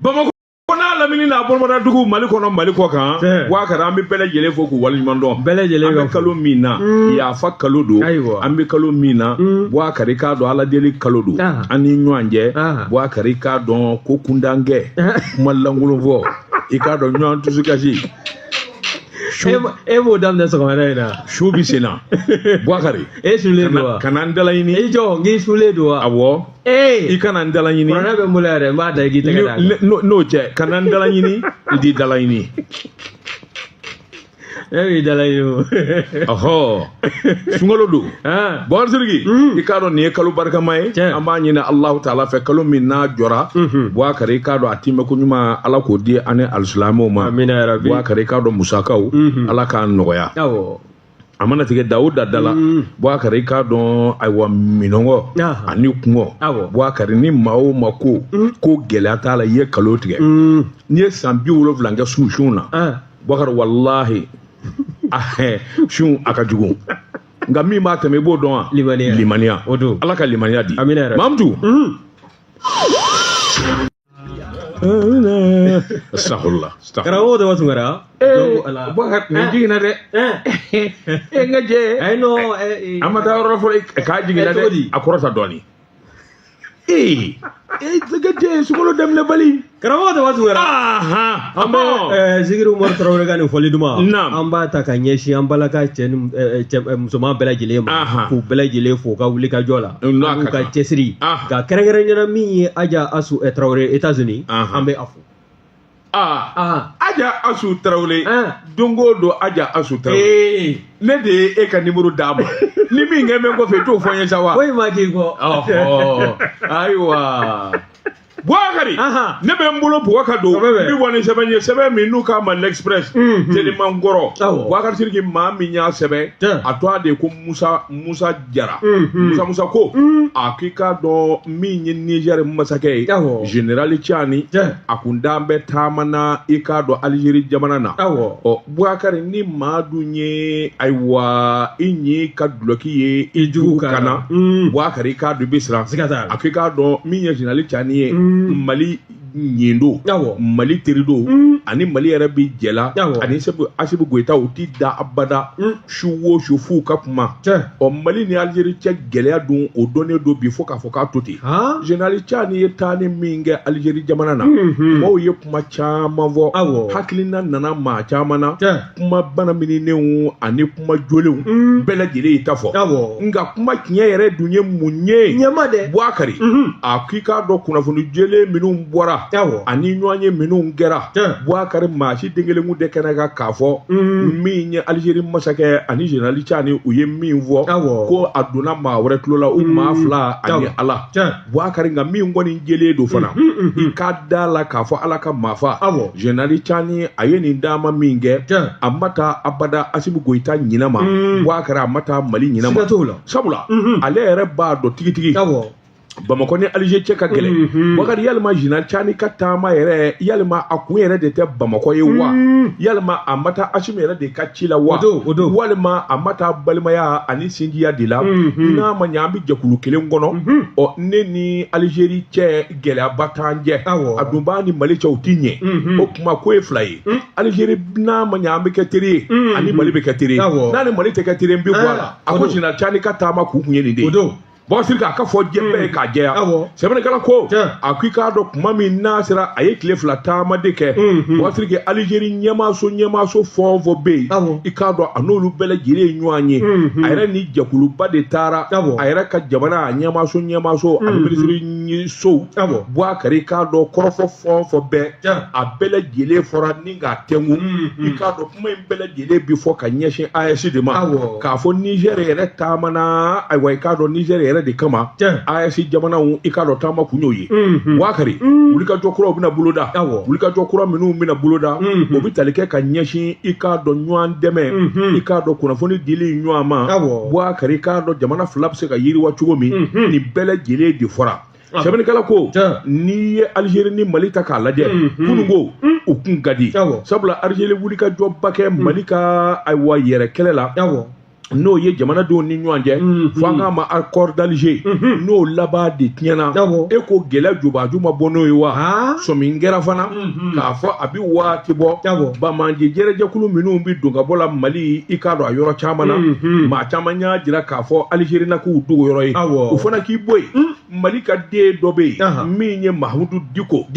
Bamakɔ n'a lamini n'a bolomada dugu, Mali kɔnɔ, Mali kɔ kan, Bubakari, an bɛ bɛɛ lajɛlen fo k'u waleɲuman dɔn. Bɛɛ lajɛlen An ka bɛ fo. kalo min na, yafa kalo don. An bɛ kalo min na, Bubakari, k'a dɔn Ala deli kalo don. An ni ɲɔgɔn cɛ, Bubakari, k'a dɔn ko kundankɛ, kuma lankolon fɔ, i k'a dɔn ɲɔgɔn dusukasi. E b'o daminɛ sɔgɔmada in na. Su bɛ sen na, Bubakari. E sulen don wa? Kana n dala ɲini. I jɔ n k'i sulen don wa? Awɔ. Ee. I kana n dala ɲini. Kuranɛ bɛ n bolo yɛrɛ, n b'a da i k'i tɛgɛ d'a kan. N'o cɛ, kana n dala ɲini, n t'i dala ɲini. E b'i dala ɲini o. Ɔhɔ, sunkalo don. Bubakari Sidiki, i k'a dɔn nin ye kalo barikama ye. An b'a ɲini Alahu taala fɛ, kalo min n'a jɔra, Bubakari, i k'a dɔn a timɛ ko ɲuman, Ala k'o di an ni alisilamɛw ma. Amina yarabi. Bubakari, i k'a dɔn musakaw, Ala k'a nɔgɔya. A mana tigɛ da o da da la, Bubakari, i k'a dɔn ayiwa minɔgɔ ani kungɔ. Bubakari, ni maa o maa ko ko gɛlɛya t'a la, i ye kalo tigɛ. N'i ye san 70 kɛ sun na, Bubakari, walahi, sun a ka jugu, nka min b'a tɛmɛ, i b'o dɔn wa? Limaniya. Limaniya. O don. Ala ka limaniya di. Amina yarabi. Mamutu. Astaghfirullah. Karamɔgɔ Daba Tunkara. Ee, Bubakari, nin jiginna dɛ. E n ka jɛ. Ayi non. An ma taa yɔrɔ la fɔlɔ, k'a jiginna Cogo di? dɛ, a kɔrɔta dɔɔnin. Ee, ee, n ka jɛ, sunkalo daminɛ bali. Karamɔgɔ Daba Tunkara. Ahan. An bɛ Zikiru Umaru Tarawele ka nin fɔli duman. Naam. An b'a ta ka ɲɛsin an balaka cɛ ni cɛ musoman bɛɛ lajɛlen ma. K'u bɛɛ lajɛlen fo u ka wuli ka jɔ la. N'a An'u ka ka kan. cɛsiri. Ka kɛrɛnkɛrɛnnenya min ye Aja Asu Tarawele États-Unis. An bɛ a fo. Aa, Aja Asu Tarawele. Don o don, Aja Asu Tarawele. Ne de ye e ka numéro d'a ma. Ni min kɛ bɛ n kɔfɛ, i t'o fɔ n ye sa wa? Foyi ma k'i kɔ. Ɔhɔ, ayiwa. Bubakari, ne bɛ n bolo bugɔ ka don. O bɛ bɛn. N bɛ bɔ ni sɛbɛn ye, sɛbɛn min n'u k'a ma L'Express. Teliman kɔrɔ. Bubakari Sidiki, maa min y'a sɛbɛn, a tɔgɔ de ye ko Musa Musa Jara. Musa Musa ko, a k'i k'a dɔn min ye Niger masakɛ ye, Général Tiani, a kun dan bɛ taama na, i k'a dɔn Algérie jamana na. Ɔ Bubakari, ni maa dun ye ayiwa i ɲi ka dulɔki ye i jugu kan na, Bubakari, i k'a dɔn i bɛ siran. Siga t'a la. A k'i k'a dɔn min ye Général Tiani ye, Mali ɲin don, Mali teri don, ani Mali yɛrɛ bi jɛ la, ani Asimi Goyita, u ti da abada, su o su f'u ka kuma. Ɔ Mali ni Algérie cɛ gɛlɛya dun, o dɔnnen don bi fo k'a fɔ k'a to ten. Général Tiani ye taali min kɛ Algérie jamana na, maaw ye kuma caman fɔ. Hakilina nana maa caman na. Kuma banaminenw ani kuma jolenw, bɛɛ lajɛlen y'i ta fɔ. Nka kuma tiɲɛ yɛrɛ dun ye mun ye? Ɲɛma dɛ. Bubakari, a k'i k'a dɔn kunnafoni jɛlen minnu bɔra ani ɲɔgɔn ye minnu kɛra, Bubakari, maa si den kelen kun tɛ kɛnɛ kan k'a fɔ min ye Algérie masakɛ ani Général Tiani, u ye min fɔ, ko a donna maa wɛrɛ tulo la, u maa fila ani Ala. Bubakari, nka min kɔni jɛlen don fana, i ka da la k'a fɔ Ala ka maa fa, Général Tiani, a ye nin taama min kɛ, a ma taa abada Asimi Goyita ɲinɛ ma. Bubakari, a ma taa Mali ɲinɛ ma. Siga t'o la. Sabula ale yɛrɛ b'a dɔn tigitigi, Bamakɔ ni Alger cɛ ka gɛlɛn. Bubakari, yalima Général Tiani ka taama yɛrɛ, yalima a kun yɛrɛ de tɛ Bamakɔ ye wa? Yalima a ma taa Asimi yɛrɛ de ka ci la wa? O don, o don. Walima a ma taa balimaya ani sinjiya de la? N'a ma ɲɛ an bɛ jɛkulu kelen kɔnɔ, ɔ ne ni Algérie cɛ gɛlɛyaba t'an cɛ. A dun b'a ni Mali cɛ, u ti ɲɛ. O kuma ko ye fila ye. Algérie, n'a ma ɲɛ an bɛ kɛ teri ye, ani Mali bɛ kɛ teri ye. N'a ni Mali tɛ kɛ teri ye, n bɛ bɔ a la. A ko Général Tiani ka taama kun ye nin de ye. O don. Bubakari, a ka fɔ diɲɛ bɛɛ ye k'a jɛya. Sɛbɛnnikɛla ko, a ko i k'a dɔn kuma min n'a sera, a ye tile 2 taama de kɛ. Bubakari, Algérie ɲɛmaaso fɛn o fɛn bɛ yen, i k'a dɔn a n'olu bɛɛ lajɛlen ye ɲɔgɔn ye. A yɛrɛ ni jɛkuluba de taara. A yɛrɛ ka jamana a ɲɛmaaso ani minisiri sow. Bubakari, i k'a dɔn kɔrɔfɔ fɛn o fɛn bɛɛ, a bɛɛ lajɛlen fɔra ni k'a tɛnku. I k'a dɔn kuma in bɛɛ lajɛlen bi fɔ ka ɲɛsin AES de ma, k'a fɔ Niger yɛrɛ taamana, ayiwa i k'a dɔn Niger yɛrɛ de kama, AES jamanaw, i k'a dɔn taama kun y'o ye. Bubakari, wulikajɔ kuraw bɛna boloda. Wulikajɔ kura minnu bɛna boloda, o bɛ tali kɛ ka ɲɛsin, i k'a dɔn ɲɔgɔn dɛmɛ, i k'a dɔn kunnafoni dili ɲɔgɔn ma. Bubakari, i k'a dɔn jamana fila bɛ se ka yiriwa cogo min, nin bɛɛ lajɛlen de fɔra. Sɛbɛnnikɛla ko, n'i ye Algérie ni Mali ta k'a lajɛ, kunun ko u kun ka di, sabula Algérie wulikajɔba kɛ Mali ka ayiwa yɛrɛ kɛlɛ la. N'o ye jamanadenw ni ɲɔgɔn cɛ, fo an k'a ma accord d'Alger, n'o laban de tiɲɛna. E ko gɛlɛya jubaju ma bɔ n'o ye wa? Sɔmi kɛra fana k'a fɔ a bɛ waati bɔ, banbaanci jɛrɛjɛkulu minnu bɛ don ka bɔ la Mali, i k'a dɔn a yɔrɔ caman na, maa caman y'a jira k'a fɔ Alizeri na k'u dogo yɔrɔ ye, o fana k'i bɔ yen. Mali ka den dɔ bɛ yen min ye Mahamudu Diko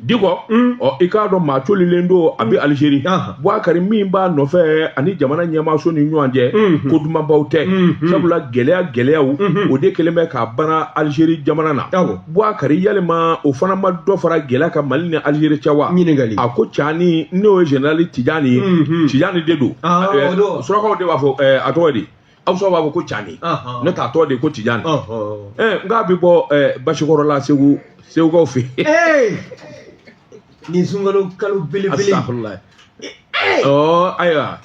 Diko. Ɔ, i k'a dɔn maa colilen don, a bɛ Alizeri. Bubakari, min b'a nɔfɛ ani jamana ɲɛmaaso ni ɲɔgɔn cɛ, ko dumanbaw tɛ, sabula gɛlɛya gɛlɛyaw o de kɛlen bɛ k'a bana Alizeri jamana na. Bubakari, yalima o fana ma dɔ fara gɛlɛya kan Mali ni Alizeri cɛ wa? Ɲininkali. A ko Cani, n'o ye général Tijani ye, Tijani de don. Surakaw de b'a fɔ, a tɔgɔ di, Awusaw b'a fɔ ko Cani, ne t'a tɔgɔ de ko Tijani. N k'a bɛ bɔ Basikɔrɔla, Segu, Segukaw fɛ yen. Nin sunkalo kalo belebele. Astaghfirullah. Ɔ ayiwa,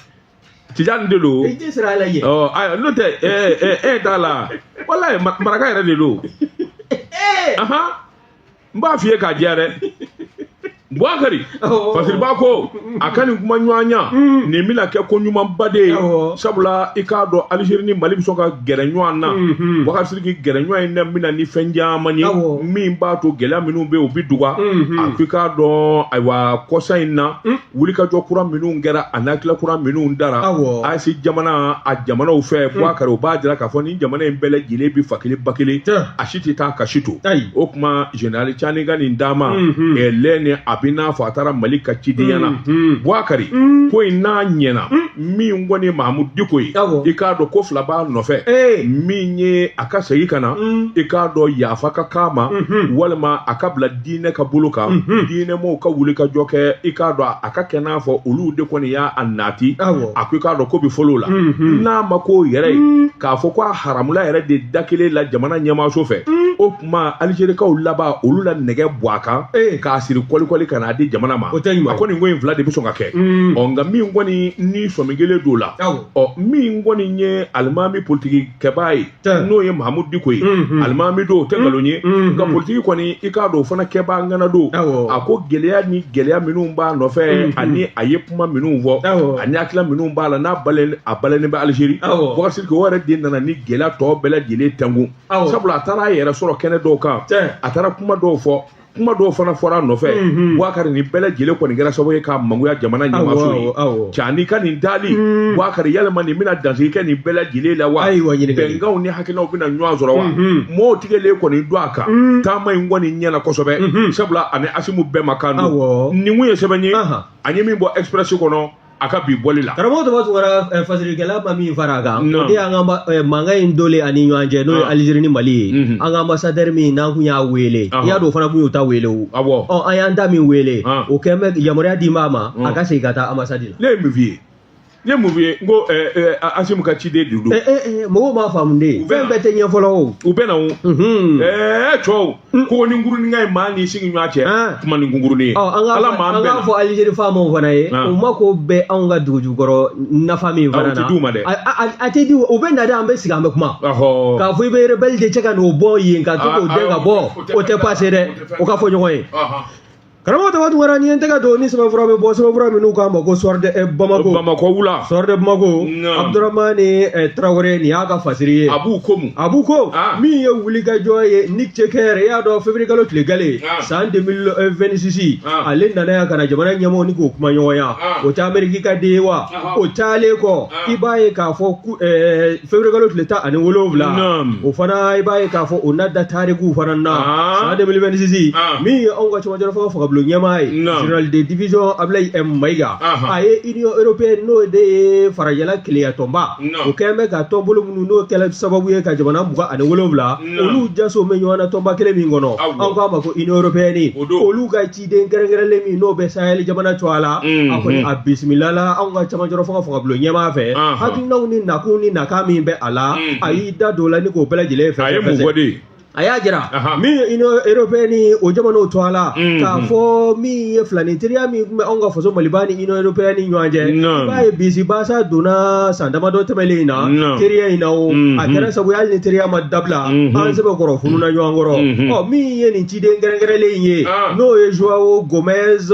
Tijani de don. I tɛ sira ala ye. Ɔ ayiwa, n'o tɛ e t'a la, walayi maraka yɛrɛ de don. Ahan, n b'a f'i ye k'a diya dɛ. Bubakari Fasiriba ko a ka nin kuma ɲɔgɔnya nin bɛna kɛ ko ɲumanba de ye, sabula i k'a dɔn Alizeri ni Mali bɛ sɔn ka gɛrɛ ɲɔgɔn na. Bubakari Sidiki, gɛrɛ ɲɔgɔn in bɛna ni fɛn caman ye min b'a to gɛlɛya minnu bɛ yen, u bɛ duga. A ko i k'a dɔn, ayiwa, kɔsa in na, wulikajɔ kura minnu kɛra a n'a kila kura minnu dara AES jamana a jamanaw fɛ, Bubakari, o b'a jira k'a fɔ nin jamana in bɛɛ lajɛlen bɛ fa kelen ba kelen, a si tɛ taa ka si to. O tuma général Cani ka nin d'a ma lɛ ni a bɛ n'a fɔ a taara Mali ka cidenya na. Bubakari, ko in n'a ɲɛna, min kɔni Mahamudu Diko ye, i k'a dɔn ko fila b'a nɔfɛ, min ye a ka segin ka na, i k'a dɔn yafa ka k'a ma, walima a ka bila diinɛ ka bolo kan, diinɛmɔgɔw ka wuli ka jɔ kɛ, i k'a dɔn a ka kɛ n'a fɔ olu de kɔni y'a nati. A ko i k'a dɔn ko bɛ fɔlɔ la, n'a ma k'o yɛrɛ ye k'a fɔ ko a haramula yɛrɛ de da kelen la jamana ɲɛmaaso fɛ, o tuma Alizerikaw laban olu la nɛgɛ bɔ a kan k'a siri kɔlikɔli ka n'a di jamana ma. A ko nin ko in fila de bɛ sɔn ka kɛ. Ɔ nka min kɔni ni sɔmi kelen don la, ɔ min kɔni ye alimami politiki kɛbaa ye, n'o ye Mahamudu Diko ye, alimami don, o tɛ nkalon ye, nka politiki kɔni, i k'a dɔn o fana kɛbaa ŋana don. A ko gɛlɛya ni gɛlɛya minnu b'a nɔfɛ, ani a ye kuma minnu fɔ, ani hakilila minnu b'a la, n'a balalen bɛ Alizeri, Bubakari Sidiki, o yɛrɛ de nana ni gɛlɛya tɔ bɛɛ lajɛlen tɛnkun, sabula a taara a yɛrɛ sɔrɔ kɛnɛ dɔw kan, a taara kuma dɔw fɔ, kuma dɔw fana fɔra a nɔfɛ. Bubakari, nin bɛɛ lajɛlen kɔni kɛra sababu ye ka mangoya jamana ɲɛmaaso ye. Cani ka nin taali, Bubakari, yalima nin bɛna dansigi kɛ nin bɛɛ lajɛlen la wa? Bɛnkanw ni hakilinaw bɛna ɲɔgɔn sɔrɔ wa? Mɔɔw tigɛlen kɔni don a kan, taama in kɔni ɲɛna kosɛbɛ, sabula ani Asimu bɛɛ ma kan don. Nin kun ye sɛbɛn ye an ye min bɔ Express kɔnɔ a ka bi bɔli la. Karamɔgɔ Tɔba Tunkara, fasirikɛla ma min fara a kan, o de y'an ka mankan in dolen ani ɲɔgɔn cɛ, n'o ye Alizeri ni Mali ye. An ka ambassadeur min n'an kun y'a wele, i y'a dɔn o fana kun y'u ta wele o. Ɔ, an y'an ta min wele, o kɛn bɛ yamaruya di b'a ma a ka segin ka taa ambassade la. Ne ye mun f'i ye? Ne ye mun f'i ye? N ko Asimu ka ciden de don. Mɔgɔw m'a faamu de, fɛn bɛɛ tɛ ɲɛ fɔlɔ o. U bɛ na o. Cɛw, ko ni nkurunin ka ɲi maa n'i sigi ɲɔgɔn cɛ, kuma ni nkurunin ye. Ala m'an bɛn. An k'a fɔ Alizeri faamaw fana ye, u mako bɛ anw ka dugu jukɔrɔ nafa min fana na. O tɛ d'u ma dɛ. A tɛ di, u bɛ na de, an bɛ sigi an bɛ kuma. K'a fɔ i bɛ rebelle de cɛ ka n'o bɔ yen ka to k'o den ka bɔ, o tɛ passer dɛ, o ka fɔ ɲɔgɔn ye. Karamɔgɔ Tɔba Tunkara, ni ye n tɛgɛ don ni sɛbɛnfura bɛ bɔ, sɛbɛnfura minnu k'a ma ko Soir de Bamako. Bamakɔ wula. Soir de Bamako. Abdurahmani Traoré, nin y'a ka fasiri ye. Abu ko mun? Abu ko min ye wulikajɔ ye, Nick Checker, i y'a dɔn février kalo tile gale san 2026, ale nana yan ka na jamana ɲɛmɔgɔw ni k'o kuma ɲɔgɔnya. O tɛ Amérique ka den ye wa? O taalen kɔ, i b'a ye k'a fɔ février kalo tile 17, o fana i b'a ye k'a fɔ o na da tarikuw fana na san 2026, min ye anw ka cɛmancɛ fanga fagabulon ɲɛmaa ye, général de division Abdoulaye Maïga, a ye Union européenne, n'o de ye farajɛla kelenya tɔnba, o kɛlen bɛ ka tɔnbolo minnu n'o kɛra sababu ye ka jamana 27 olu jaso bɛ ɲɔgɔn na tɔnba kelen min kɔnɔ, an k'a ma ko Union européenne, olu ka ciden kɛrɛnkɛrɛnlen min n'o bɛ Sahel jamana cogoya la, a kɔni a bisimila la anw ka cɛmancɛ fanga fagabulon ɲɛmaa fɛ. Hakilinaw ni nakun ni nakan min bɛ a la, a y'i da don o la ni k'o bɛɛ lajɛlen fɛ. A ye mun fɔ de? A y'a jira min ye Union européenne o jamanaw to a la k'a fɔ min ye filanin teriya min tun bɛ anw ka faso Maliba ni Union européenne ni ɲɔgɔn cɛ, i b'a ye bisi basa donna san damadɔ tɛmɛlen in na teriya in na, o a kɛra sabu ye hali ni teriya ma dabila, an sɛbɛkɔrɔ fununa ɲɔgɔn kɔrɔ. Ɔ, min ye nin ciden kɛrɛnkɛrɛnlen in ye, n'o ye Joao Gomez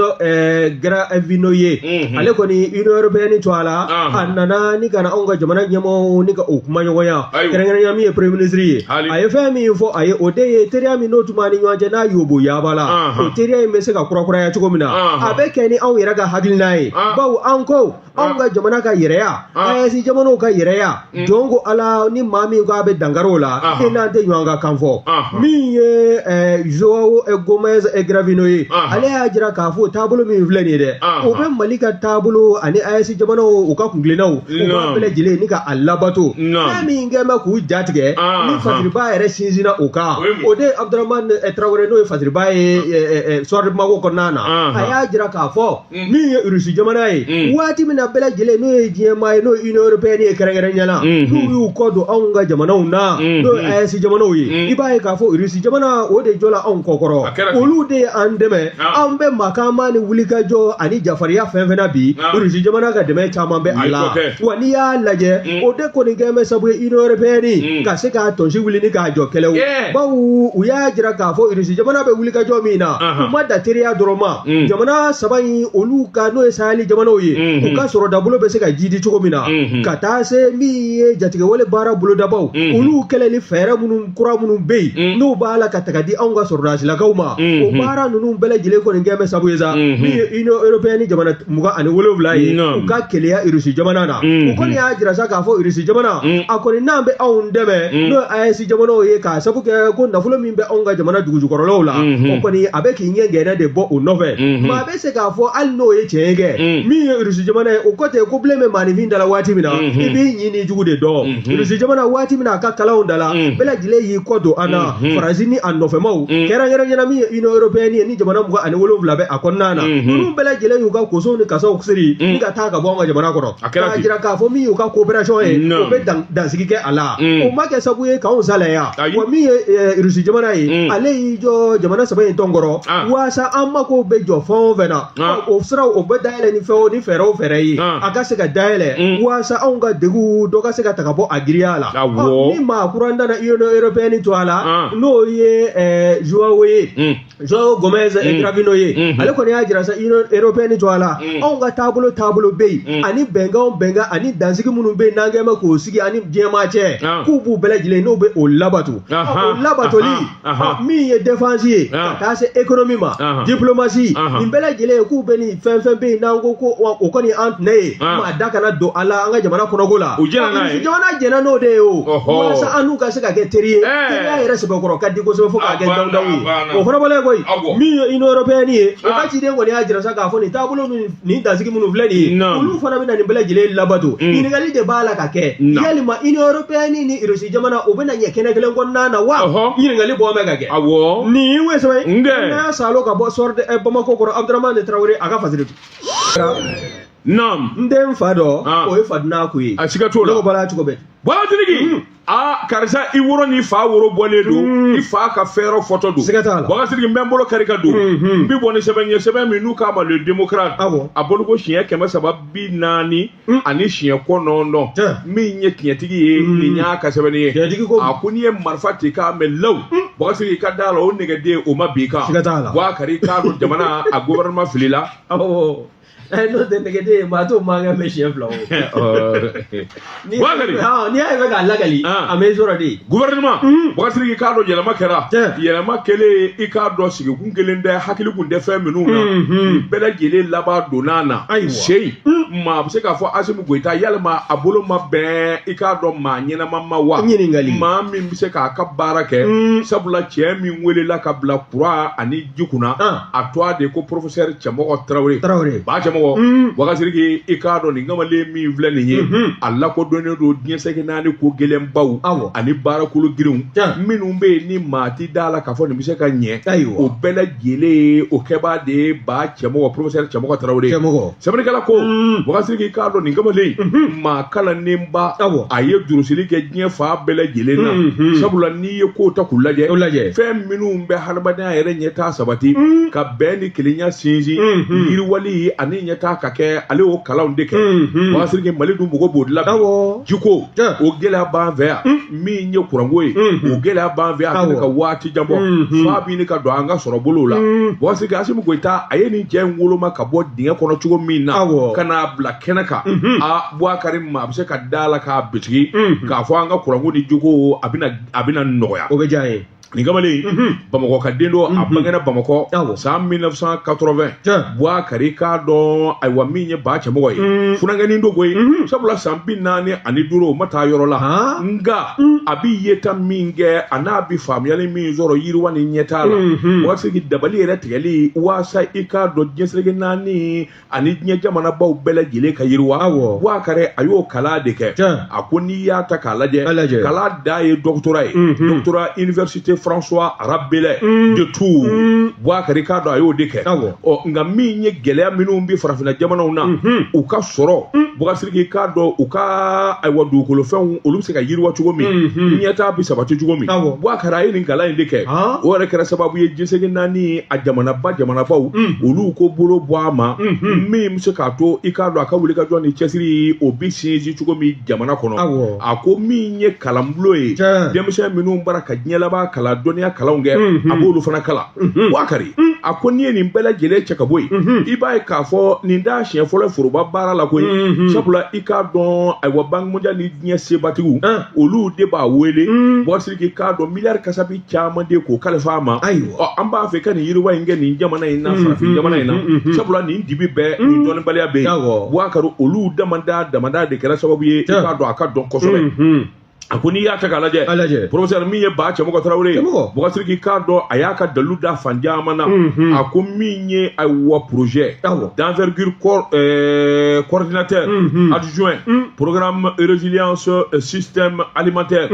Gravino ye, ale kɔni Union européenne to a la, a nana ni ka na anw ka jamana ɲɛmɔgɔw ni ka o kumaɲɔgɔnya, kɛrɛnkɛrɛnya min ye premier ministre ye. A ye fɛn min fɔ a ye, o de ye teriya min n'o tun b'an ni ɲɔgɔn cɛ n'a yobo yaaba la, o teriya in bɛ se ka kurakuraya cogo min na, a bɛ kɛ ni anw yɛrɛ ka hakilina ye, bawo an ko anw ka jamana ka yɛrɛya, AES jamanaw ka yɛrɛya, jɔn ko Ala, ni maa min k'a bɛ dankari o la, e n'an tɛ ɲɔgɔn ka kan fɔ. Min ye Joao Gomez Gravino ye, ale y'a jira k'a fɔ taabolo min filɛ nin ye dɛ, o bɛ Mali ka taabolo ani AES jamanaw u ka kuntilennaw, u b'a bɛɛ lajɛlen ni ka a labato. Fɛn min kɛn bɛ k'u jatigɛ ni Fasiriba yɛrɛ sinsinna o kan, o de ye Abdramane Traoré, n'o ye Fasiriba ye Soir de Bamako kɔnɔna na. A y'a jira k'a fɔ min ye Rusi jamana ye, waati min na bɛɛ lajɛlen n'o ye diɲɛmaa ye, n'o ye Union européenne ye kɛrɛnkɛrɛnnenya la, n'u y'u kɔ don anw ka jamanaw na, n'o ye AES jamanaw ye, i b'a ye k'a fɔ Rusi jamana o de jɔla anw kɔkɔrɔ, olu de ye an dɛmɛ. An bɛ makaama ni wulikajɔ ani jafarinya fɛn fɛn na bi, Rusi jamana ka dɛmɛ caman bɛ a la. Wa n'i y'a lajɛ, o de kɔni kɛn bɛ sabu ye Union européenne ka se k'a tɔnsi wuli ni k'a jɔ kɛlɛw, bawo u y'a jira k'a fɔ Rusi jamana bɛ wulikajɔ min na, u ma dan teriya dɔrɔn ma. Jamana saba in olu ka, n'o ye Sahel jamanaw ye, u ka sɔrɔdabolo bɛ se ka jidi cogo min na, ka taa se min ye jatigɛwale baara bolodabaw, olu kɛlɛli fɛɛrɛ minnu kura minnu bɛ yen n'u b'a la ka ta ka di anw ka sɔrɔdasilakaw ma, o baara ninnu bɛɛ lajɛlen kɔni kɛn bɛ sabu ye sa, min ye Union européenne jamana 27 ye, u ka keleya Irisi jamana na. U kɔni y'a jira sa k'a fɔ Irisi jamana a kɔni n'an bɛ anw dɛmɛ, n'o ye AES jamanaw ye, k'a sabu kɛ ko nafolo min bɛ anw ka jamana dugujukɔrɔlaw la, o kɔni a bɛ k'i ɲɛ gɛnɛ de bɔ o nɔfɛ. Maa bɛ se k'a fɔ hali n'o ye tiɲɛ ye kɛ, min ye Irisi jamana ye, o kɔ tɛ ko bilen bɛ maaninfin da la waati min na, i b'i ɲin ni jugu de dɔn. Irisi jamana, waati min na a ka kalanw da la, bɛɛ lajɛlen y'i kɔ don an na, Faransi ni a nɔfɛmaw, kɛrɛnkɛrɛnnenya min ye Union européenne ye ni jamana 27 bɛ a kɔnɔna na, ninnu bɛɛ lajɛlen y'u ka kosow ni kasaw siri ni ka taa ka bɔ an ka jamana kɔnɔ, k'a jira k'a fɔ min y'u ka coopération ye, o bɛ dansigi kɛ a la. O ma kɛ sabu ye k'anw salaya. Wa min ye Irisi jamana ye, ale y'i jɔ jamana saba in tɔn kɔrɔ waasa an mako bɛ jɔ fɛn o fɛn na, o siraw o bɛ dayɛlɛ ni fɛn o ni fɛɛrɛ o fɛɛrɛ ye, a ka se ka dayɛlɛ waasa anw ka degun dɔ ka se ka ta ka bɔ a giriya la. Ni maa kura nana Union européenne to a la, n'o ye Joao ye, Joao Gomez Gravino ye, ale kɔni y'a jira sa Union européenne to a la, anw ka taabolo taabolo bɛ yen ani bɛnkan o bɛnkan ani dansigi minnu bɛ yen n'an kɛn bɛ k'o sigi ani diɲɛmaa cɛ, k'u b'u bɛɛ lajɛlen n'u bɛ o labato. O labatoli, min ye défense ye, ka taa se économie ma, diplomatie, nin bɛɛ lajɛlen k'u bɛ nin fɛn fɛn bɛ yen n'an ko ko o kɔni an tɛnɛ ye, maa da kana don a la an ka jamana kɔnɔko la. U jɛnna n'a ye. Jamana jɛnna n'o de ye o, walasa an n'u ka se ka kɛ teri ye. Teriya yɛrɛ sɛbɛkɔrɔ ka di kosɛbɛ fo k'a kɛ dawudawu ye. O fana bɔlen koyi, min ye Union européenne ye, o ka ciden kɔni y'a jira sa k'a fɔ nin taabolo nin dansigi minnu filɛ nin ye, olu fana bɛna nin bɛɛ lajɛlen labato. Ɲininkali de b'a la ka kɛ, yalima Union européenne ni Russie jamana o bɛna ɲɛ kɛnɛ kelen kɔnɔna na wa? Ɲininkali bɔ bɛ ka kɛ. Nin ye sɛbɛn n'a salo ka bɔ Soir de Bamako kɔrɔ, Abdramane Traoré a ka fasiri. Naam. N den fa dɔ, o ye faduna ko ye. A siga t'o la. Ne ko bala cogo bɛɛ. Bɔgɔtirigi, aa karisa, i woro ni fa woro bɔlen don, i fa ka fɛɛrɛ fɔtɔ don. Siga t'a la. Bɔgɔtirigi, n bɛ n bolo kari ka don, n bɛ bɔ ni sɛbɛn ye, sɛbɛn min n'u k'a ma Le Démocrate. A bɔliko siɲɛ 349. Min ye tiɲɛtigi ye, nin y'a ka sɛbɛnni ye. Tiɲɛtigi ko. A ko n'i ye marifa ci k'a mɛn law, Bɔgɔtirigi, i ka da la o nɛgɛden o ma bin i kan. Siga t'a la. Bɔ a kari, i k'a dɔn jamana a gouvernement filila. Awɔ. N'o tɛ nɛgɛden ye, maa t'o mankan mɛn siɲɛ fila o. N'i y'a ye bɛ k'a lakali, a m'i sɔrɔ de. Gouvernement, Bɔgɔtirigi, i k'a dɔn yɛlɛma kɛra. Yɛlɛma kɛlen, i k'a dɔn sigikun kelen tɛ, hakili kun tɛ fɛn minnu na, nin bɛɛ lajɛlen laban donna na. Seyi, maa bɛ se k'a fɔ Asimi Goyita yalima a bolo ma bɛn, i k'a dɔn maa ɲɛnama ma wa? Ɲininkali. Maa min bɛ se k'a ka baara kɛ, sabula cɛ min welela ka bila courant ani ji kunna, a tɔgɔ de ko professeur Cɛmɔgɔ Tarawele. Tarawele. Ba Cɛmɔgɔ, Bɔgɔtirigi, i k'a dɔn nin kamalen min filɛ nin ye, a lakodɔnnen don diɲɛ sɛgɛ naani ko gɛlɛnbaw. kumabaw ani baarakolo girinw minnu bɛ yen ni maa ti da la k'a fɔ nin bɛ se ka ɲɛ, o bɛɛ lajɛlen o kɛbaa de ye ba Cɛmɔgɔ, professeur Cɛmɔgɔ Tarawele. Sɛbɛnnikɛla ko Bubakari Sidiki k'a dɔn nin kamalen maa kalannenba, a ye durusili kɛ diɲɛ fan bɛɛ lajɛlen na, sabula n'i ye kow ta k'u lajɛ, fɛn minnu bɛ hadamadenya yɛrɛ ɲɛtaa sabati, ka bɛn ni kelenya sinsin, yiriwali ani ɲɛtaa ka kɛ, ale y'o kalanw de kɛ. Bubakari Sidiki, Mali dun mago b'o de la bi. Jiko o gɛlɛya b'an fɛ yan, min ye kuranko ye o gɛlɛya b'an fɛ yan, a bɛ ka waati jan bɔ, f'a bɛ ɲini ka don an ka sɔrɔ bolow la. Bubakari Sidiki, Asimi Goyita, a ye nin cɛ in woloma ka bɔ dingɛ kɔnɔ cogo min na ka n'a bila kɛnɛ kan, a Bubakari, maa bɛ se ka da la k'a bisigi k'a fɔ an ka kuranko ni jiko a bɛna nɔgɔya. O bɛ diya n ye. Nin kamalen, Bamakɔ ka den don, a bangena Bamakɔ san 1980. Bubakari k'a dɔn, ayiwa, min ye ba Cɛmɔgɔ ye, funankɛnin don koyi, sabula san 45 o ma taa yɔrɔ la, nka a bɛ yeta min kɛ, a n'a bɛ faamuyali min sɔrɔ yiriwa ni ɲɛtaa la, Bubakari Sidiki, dabali yɛrɛ tigɛli waasa i k'a dɔn diɲɛ seleke naani ani diɲɛ jamanabaw bɛɛ lajɛlen ka yiriwa, Bubakari a y'o kalan de kɛ. A ko n'i y'a ta k'a lajɛ, kalan dan ye doctorat ye, doctorat université François Rabelais de Tours. Bubakari k'a dɔn a y'o de kɛ. Ɔ nka min ye gɛlɛya minnu bɛ farafinna jamanaw na, u ka sɔrɔ, Bubakari Sidiki k'a dɔn u ka ayiwa dugukolofɛnw olu bɛ se ka yiriwa cogo min, ɲɛtaa bɛ sabati cogo min, Bubakari a ye nin kalan in de kɛ. O yɛrɛ kɛra sababu ye diɲɛ seleke naani a jamanabaw olu ko bolo bɔ a ma, min bɛ se k'a to i k'a dɔn a ka wulikajɔ ni cɛsiri o bɛ sinsin cogo min jamana kɔnɔ. A ko min ye kalanbulon ye, denmisɛn minnu bara ka diɲɛ laban kalan, dɔnniya kalanw kɛ, a b'olu fana kalan. Bubakari a ko n'i ye nin bɛɛ lajɛlen cɛ ka bɔ yen, i b'a ye k'a fɔ nin t'a siɲɛ fɔlɔ foroba baara la koyi, sabula i k'a dɔn ayiwa Banque mondiale ni diɲɛ sebatigiw olu de b'a wele. Bubakari Sidiki k'a dɔn miliyari kasabi caman de k'o kalifa a ma. Ɔ an b'a fɛ ka nin yiriwa in kɛ nin jamana in na, farafin jamana in na, sabula nin dibi bɛɛ nin dɔnnibaliya bɛ yen. Bubakari, olu damada de kɛra sababu ye i k'a dɔn a ka dɔn kosɛbɛ. A ko n'i y'a ta k'a lajɛ, professeur min ye ba Cɛmɔgɔ Tarawele ye, Bubakari Sidiki k'a dɔn a y'a ka dalilu da fan caman na. A ko min ye ayiwa projet d'envergure, coordinateur adjoint programme résilience système alimentaire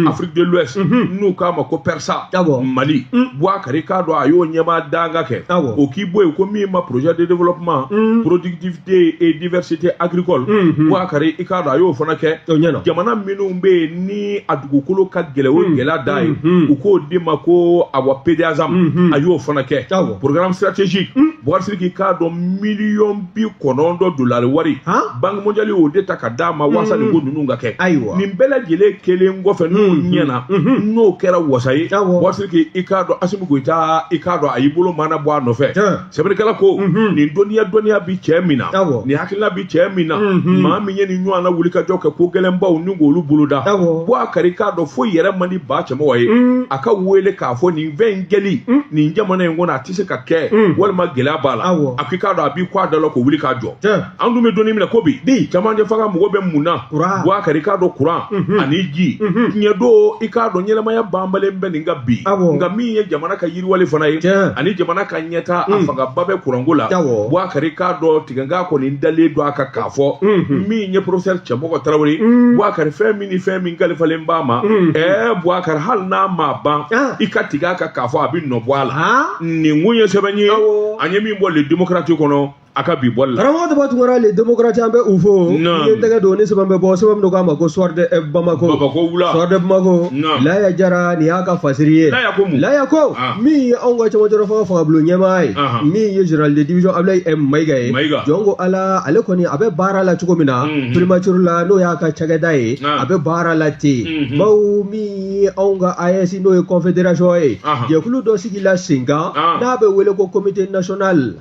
Afrique de l'Ouest, n'u k'a ma ko PERSA Mali, Bubakari k'a dɔn a y'o ɲɛmaa danga kɛ. O k'i bɔ yen, ko min ma projet de développement productivité et diversité agricole, Bubakari i k'a dɔn a y'o fana kɛ. Jamana minnu bɛ yen ni a dugukolo ka gɛlɛn, o gɛlɛya da ye, u k'o di ma ko awa PDASAM, a y'o fana kɛ. Programme stratégique, Bubakari Sidiki k'a dɔn 90 miliyɔn dolari wari, Banque mondiale y'o de ta ka d'a ma waasa nin ko ninnu ka kɛ. Nin bɛɛ lajɛlen kelen kɔfɛ, n'o ɲɛna, n'o kɛra wasa ye, Bubakari Sidiki i k'a dɔn Asimi Goyita i k'a dɔn a y'i bolo mana bɔ a nɔfɛ. Sɛbɛnnikɛla ko nin dɔnniya bi cɛ min na, nin hakilina bi cɛ min na, maa min ye nin ɲɔgɔn na wulikajɔ kɛ ko gɛlɛnbaw ni k'olu boloda, Bubakari k'a dɔn foyi yɛrɛ man di ba Cɛmɔgɔ ye a ka wele k'a fɔ nin fɛn in kɛli nin jamana in kɔnɔ a tɛ se ka kɛ, walima gɛlɛya b'a la. A ko i k'a dɔn a b'i kɔ a da la k'o wuli k'a jɔ. An dun bɛ don min na ko bi, camancɛ fanga mago bɛ mun na? Bubakari k'a dɔn kuran ani ji, tiɲɛ don, i k'a dɔn ɲɛnamaya banbalen bɛ nin ka bi, nka min ye jamana ka yiriwali fana ye ani jamana ka ɲɛtaa, a fangaba bɛ kuranko la. Bubakari k'a dɔn tigɛnkan kɔni dalen don a kan k'a fɔ min ye professeur Cɛmɔgɔ Tarawele, Bubakari, fɛn min ni fɛn min kalifalen b'a ma, Bubakari, hali n'a ma ban, i ka tigɛ a kan k'a fɔ a bɛ nɔ bɔ a la. Nin kun ye sɛbɛn ye an ye min bɔ Le Démocrate kɔnɔ a ka bi bɔli la. Karamɔgɔ Daba Tunkara, Le Démocrate, an bɛ u fo. N'i ye tɛgɛ don ni sɛbɛn bɛ bɔ, sɛbɛn min k'a ma ko Soir de Bamako. Bamako wula. Soir de Bamako. Laya Jara, nin y'a ka fasiri ye. Laya ko mun? Laya ko min ye anw ka cɛmancɛ fanga fangabulon ɲɛmaa ye, min ye général de division Abdoulaye Mayiga ye. Jɔn ko Ala, ale kɔni a bɛ baara la cogo min na primature la, n'o y'a ka cakɛda ye, a bɛ baara la ten, bawo min ye anw ka AES, n'o ye confédération ye, jɛkulu dɔ sigila sen kan n'a bɛ wele ko comité national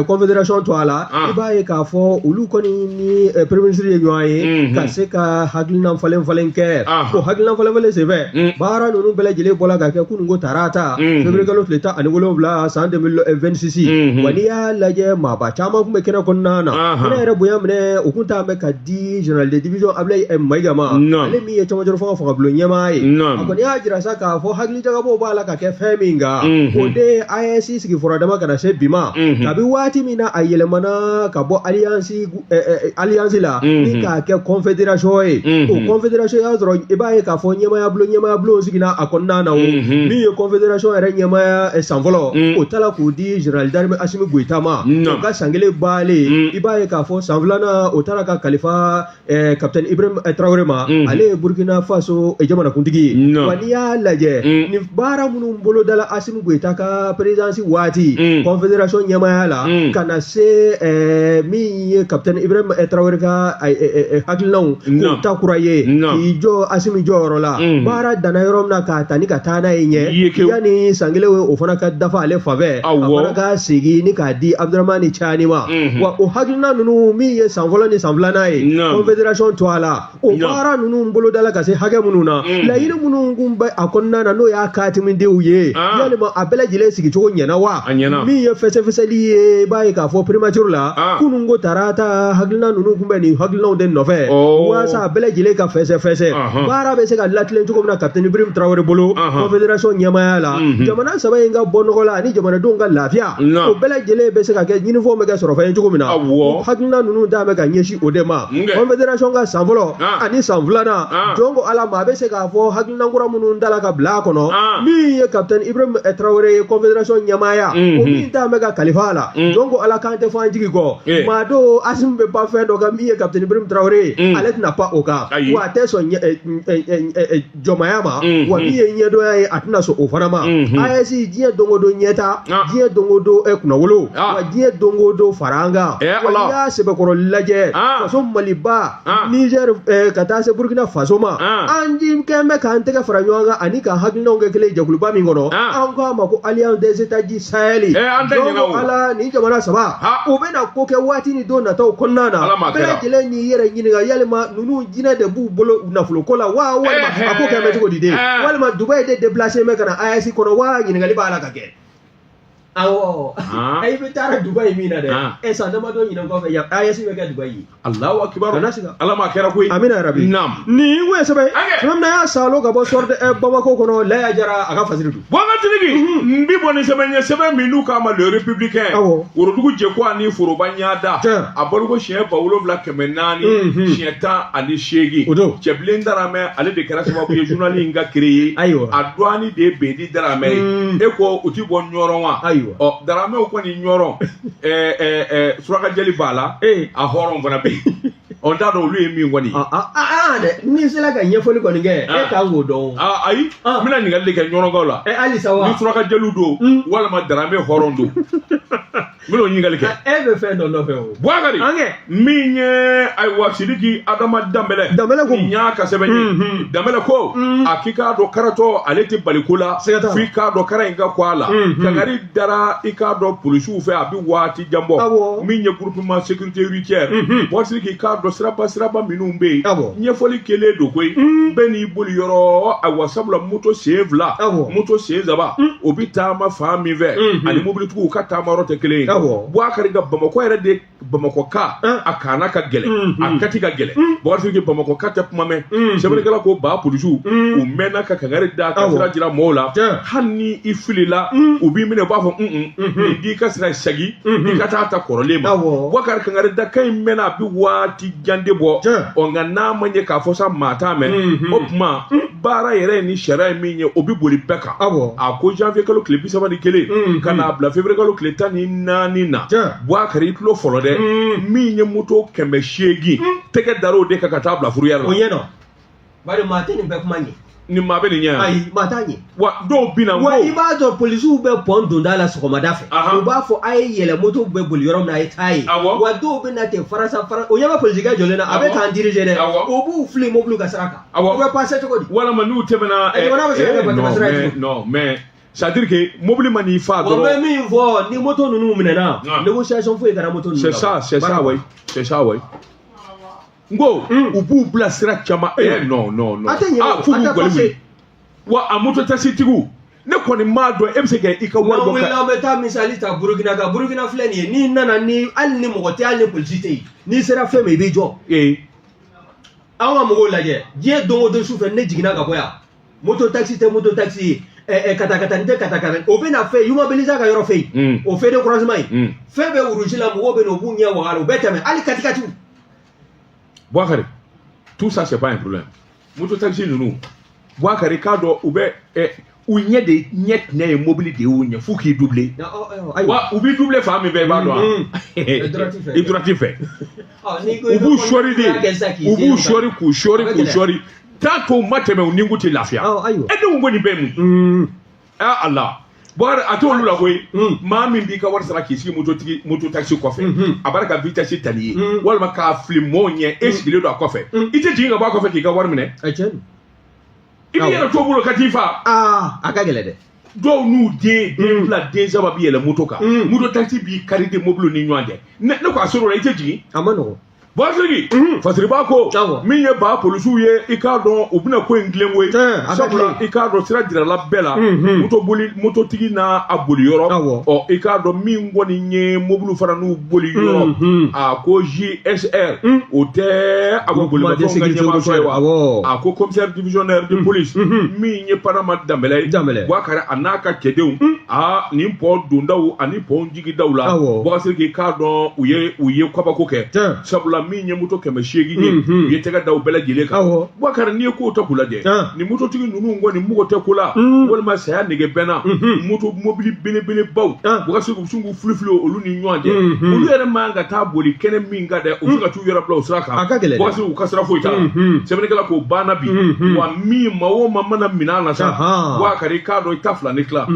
confédération to a la, i b'a ye k'a fɔ olu kɔni ni premier ministre ye ɲɔgɔn ye ka se ka hakilina falen falen kɛ. O hakilina falen falen senfɛ, baara ninnu bɛɛ lajɛlen bɔla ka kɛ kunun ko tarata, février kalo tile 17 san 2026. Wa n'i y'a lajɛ, maaba caman tun bɛ kɛnɛ kɔnɔna na. Kɛnɛ yɛrɛ bonya minɛ o kun t'an bɛ ka di général de division Abdoulaye Mayiga ma, ale min ye cɛmancɛ fanga fangabulon ɲɛmaa ye. A kɔni y'a jira sa k'a fɔ hakilijagabɔw b'a la ka kɛ fɛn min kan, o de ye AES sigi furadama ka na se bi ma, kabi waati min min na a yɛlɛmana ka bɔ alliance la ni k'a kɛ confédération ye. O confédération y'a sɔrɔ i b'a ye k'a fɔ ɲɛmaaya bulon sigira a kɔnɔna na. O min ye confédération yɛrɛ ɲɛmaaya san fɔlɔ, o taara k'o di général d'armée Assimi Goïta ma. O ka san kelen baalen, i b'a ye k'a fɔ san filanan, o taara ka kalifa capitaine Ibrahim Traoré ma. Ale ye Burkina Faso jamanakuntigi ye. Wa n'i y'a lajɛ, nin baara minnu bolodala Assimi Goïta ka présidence waati confédération ɲɛmaaya la, ka na se min ye capitaine Ibrahim Traoré ka hakilinaw k'o ta kura ye k'i jɔ Assimi jɔyɔrɔ la, baara danna yɔrɔ min na k'a ta ni ka taa n'a ye ɲɛ, yanni san kelen o fana ka dafa ale fan fɛ, a fana ka segin ni k'a di Abdramani Tiani ma. Wa o hakilina ninnu min ye san fɔlɔ ni san filanan ye confédération to a la, o baara ninnu bolodala ka se hakɛ minnu na, laɲini minnu kun bɛ a kɔnɔna na, n'o y'a katimidenw ye, yalima a bɛɛ lajɛlen sigicogo ɲɛna wa? Min ye fɛsɛfɛsɛli ye, i b'a ye k'a fɔ primature la kunun ko tarata, hakilina ninnu kun bɛ nin hakilinaw de nɔfɛ walasa a bɛɛ lajɛlen ka fɛsɛfɛsɛ, baara bɛ se ka latilen cogo min na capitaine Ibrahim Traoré bolo confédération ɲɛmaaya la, jamana saba in ka bɔ nɔgɔ la ani jamanadenw ka lafiya, o bɛɛ lajɛlen bɛ se ka kɛ ɲinifɛnw bɛ kɛ sɔrɔfɛn ye cogo min na. Hakilina ninnu da bɛ ka ɲɛsin o de ma. Confédération ka san fɔlɔ ani san filanan, jɔn ko Ala ma, a bɛ se k'a fɔ hakilina kura minnu dala ka bila a kɔnɔ, min ye capitaine Ibrahim Traoré ye confédération ɲɛmaaya, o min ta bɛ ka kalifa a la, jɔn ko Ala k'an tɛ fɔ an jigi kɔ. Maa dɔw Assimi bɛ pan fɛn dɔ kan, min ye capitaine Ibrahim Traoré ye, ale tɛna pan o kan, wa a tɛ sɔn jɔnmaya ma, wa min ye ɲɛdɔnya ye, a tɛna sɔn o fana ma. AES, diɲɛ don o don ɲɛta, diɲɛ don o don kunnawolo, wa diɲɛ don o don fara an kan. Wa n'i y'a sɛbɛkɔrɔ lajɛ, faso Maliba, Niger, ka taa se Burkina Faso ma, an kɛn bɛ k'an tɛgɛ fara ɲɔgɔn kan ani ka hakilinaw kɛ kelen jɛkuluba min kɔnɔ, an k'a ma ko Alliance des États du Sahel. Donc Ala, nin jamana saba u bɛna ko kɛ waati ni don nataw kɔnɔna na, bɛɛ lajɛlen n'i yɛrɛ ɲininka, yalima ninnu jinɛ de b'u bolo nafolo ko la wa, walima a ko kɛ bɛ cogo di de, walima Dubaï de déplacé bɛ ka na AES kɔnɔ wa? Ɲininkali b'a la ka kɛ. Awɔ, i bɛ taara Dubaï min na dɛ, ɛ san damadɔ ɲinan kɔfɛ yan, AES bɛ kɛ Dubaï ye. Allahu akibar. Kana siga. Ala ma kɛra koyi. Amina yarabi. Naam. Nin kun ye sɛbɛn sɛbɛn min na y'a salo ka bɔ sɔrɔ Bamako kɔnɔ, Laya Jara a ka fasiri don. Bɔn n bi bɔ ni sɛbɛn ye, sɛbɛn min n'u k'a ma Le Républicain. Worodugu jɛko ani foroba ɲada. A bɔliko siɲɛ 7400, siɲɛ 18. O don. Cɛbilen Daramɛ, ale de kɛra sababu ye journal in ka créer. Ayiwa. A dɔɔni de ye Bedi Daramɛ ye. E ko u ti bɔ Ɲɔrɔn wa? Ayiwa. Ɔ, Daramɛw kɔni Ɲɔrɔn, surakajɛli b'a la. A hɔrɔn fana bɛ yen. Ɔ, n t'a dɔn olu ye min kɔni ye. Dɛ, n'i sera ka ɲɛfɔli kɔni kɛ, e kan k'o dɔn. Ayi, n bɛna ɲininkali de kɛ Ɲɔrɔnkaw la. Halisa wa? Ni surakajɛliw don walima Daramɛ hɔrɔn don, n bɛna o ɲininkali kɛ. E bɛ fɛn dɔ nɔfɛ o. Bukari, min ye, ayiwa, Sidiki Adama Danbɛlɛ. Danbɛlɛ ko. Nin y'a ka sɛbɛn ye. Danbɛlɛ ko a k'i k'a dɔn karatɔ ale tɛ bali ko la, f'i k'a dɔn kara in ka kɔ a la. Kangari dara i k'a dɔn polisiw fɛ, a bɛ waati jan bɔ. Min ye groupement sécurité routière, bɔ Sidiki, k'a dɔn siraba minnu bɛ yen, ɲɛfɔli kɛlen don koyi, bɛɛ n'i boli yɔrɔ. Ayiwa, sabula moto sen fila, moto sen saba, o bɛ taama fan min fɛ, ani mobilitigiw ka taama yɔrɔ tɛ kelen ye. Bukari ka Bamakɔ yɛrɛ de, Bamakɔ ka a kaana ka gɛlɛn, a kati ka gɛlɛn. Bukari Sidiki, Bamakɔ ka tɛ kuma mɛn. Sɛbɛnnikɛla ko ba polisiw u mɛnna ka kangari da ka sira jira mɔgɔw la, hali ni i filila, u b'i minɛ, u b'a fɔ nin d'i ka sira, segin i ka taa ta kɔrɔlen ma. Bukari, kangari da kan in mɛnna, a bɛ waati jan de bɔ. Ɔ, nka n'a ma ɲɛ k'a fɔ sa maa t'a mɛn, o tuma baara yɛrɛ ni sariya ye min ye, o bɛ boli bɛɛ kan. A ko janvier kalo tile 31 ka n'a bila février kalo tile 14 na, Bukari, i tulo fɔlɔ dɛ, min ye moto 800 tɛgɛ dar'o de kan ka taa bila fourrière la. O ɲɛna, bari maa tɛ nin bɛɛ kuma ɲɛ. Nin maa bɛ nin ɲɛ yan. Ayi, maa t'a ɲɛ. Wa dɔw bɛ na. Wa i b'a dɔn, polisiw bɛ pɔn donda la sɔgɔmada fɛ. U b'a fɔ a ye yɛlɛ, moto bɛ boli yɔrɔ min na, a ye taa yen. Wa dɔw bɛ na ten farasa fara, o ɲɛ bɛ polisikɛ jɔlen na, a bɛ k'an diriger dɛ. O b'u fili mobili ka sira kan. U bɛ passer cogo di? Walima n'u tɛmɛna. Jamana bɛ se ka kɛ batɛmɛ sira ye cogo? Non, mais c'est à dire que mobili ma n'i fa dɔrɔn. Wa n bɛ min fɔ, ni moto ninnu minɛna, négociation foyi kɛra moto ninnu la. C'est ça, c'est ça, oui, c'est ça, oui. N ko u b'u bila sira caman. Non, non, non. A tɛ ɲɛ o, f'u a k'u tɛ gɔli passer. wuli. Wa a moto taxitigiw, ne kɔni m'a dɔn e bɛ se ka i ka wari N'an bɔ wulila, ka an bɛ taa misali ta Burukina kan. Burukina filɛ nin ye, n'i nana ni hali ni mɔgɔ tɛ, hali ni polisi tɛ yen, n'i sera fɛn min, i b'i jɔ. An ka mɔgɔw lajɛ, diɲɛ don o don su fɛ, ne jiginna ka bɔ yan, moto taxi tɛ moto taxi ye. katakatani tɛ katakatani, o bɛ na fɛ Yuma Beleza ka yɔrɔ fɛ yen, o feu de croisement ye, fɛn bɛɛ rouge la, mɔgɔw bɛ na, u b'u ɲɛ waga la, u bɛ tɛmɛ, hali katikatiw. Bouakari, tout ça, c'est pas un problème. Moto taxi ninnu, Bouakari, k'a dɔn u bɛ u ɲɛ de ɲɛ tinɛ ye, mobili de y'u ɲɛ f'u k'i doubler. Wa u b'i doubler fan min fɛ, i b'a dɔn wa? I droite fɛ. U b'u sɔri de, u b'u sɔri k'u sɔri k'u sɔri, tant que u ma tɛmɛ, u ni tɛ lafiya. E denw ko nin bɛɛ ye mun ye? Ah Allah, Bouakari, a t'olu la koyi. Maa min b'i ka wari sara k'i sigi mototigi moto taxi kɔfɛ, a b'a ka vitesse ta n'i ye walima k'a fili mɔɔw ɲɛ, e sigilen don a kɔfɛ, i tɛ jigin ka bɔ a kɔfɛ k'i ka wari minɛ? I b'i yɛrɛ to bolo ka t'i fa. Aa, a ka gɛlɛn dɛ. Dɔw n'u den, den fila, den saba bi yɛlɛ moto kan, moto taxi b'i kari de mobili ni ɲɔgɔn cɛ. Ne ko a sɔrɔ o la, i tɛ jigin? A ma nɔgɔn. Bouakari, Fasiriba ko min ye ba polisiw ye, i k'a dɔn u bɛna ko in tilen koyi, sabula i k'a dɔn sira jirala bɛɛ la, moto boli mototigi n'a a boli yɔrɔ. Ɔ, i k'a dɔn min kɔni ye mobiliw fana n'u boli yɔrɔ, a ko JSR, o tɛ a ko bolimafɛnw ka ɲɛmaaso ye wa? A ko commissaire divisionnaire de police min ye Panama Danbɛlɛ ye, Bouakari, a n'a ka cɛdenw, aa, nin pont dondaw ani pont jigidaw la, Bouakari, k'i k'a dɔn u ye kabako kɛ, sabula min ye moto 800 ye, u ye tɛgɛ da u bɛɛ lajɛlen kan. Bouakari, n'i ye kow ta k'u lajɛ, nin mototigi ninnu kɔni mɔgɔ tɛ ko la, walima saya nege bɛnna moto mobili belebelebaw, Bouakari, u bɛ sin k'u filifili olu ni ɲɔgɔn cɛ. Olu yɛrɛ man ka taa boli kɛnɛ min kan dɛ, u bɛ se ka t'u yɛrɛ bila o sira kan. Bouakari, u ka sira foyi t'a la. Sɛbɛnnikɛla k'o banna bi wa, min maa o maa mana minɛ a la sa, Bouakari, i k'a dɔn i ta fila ni tila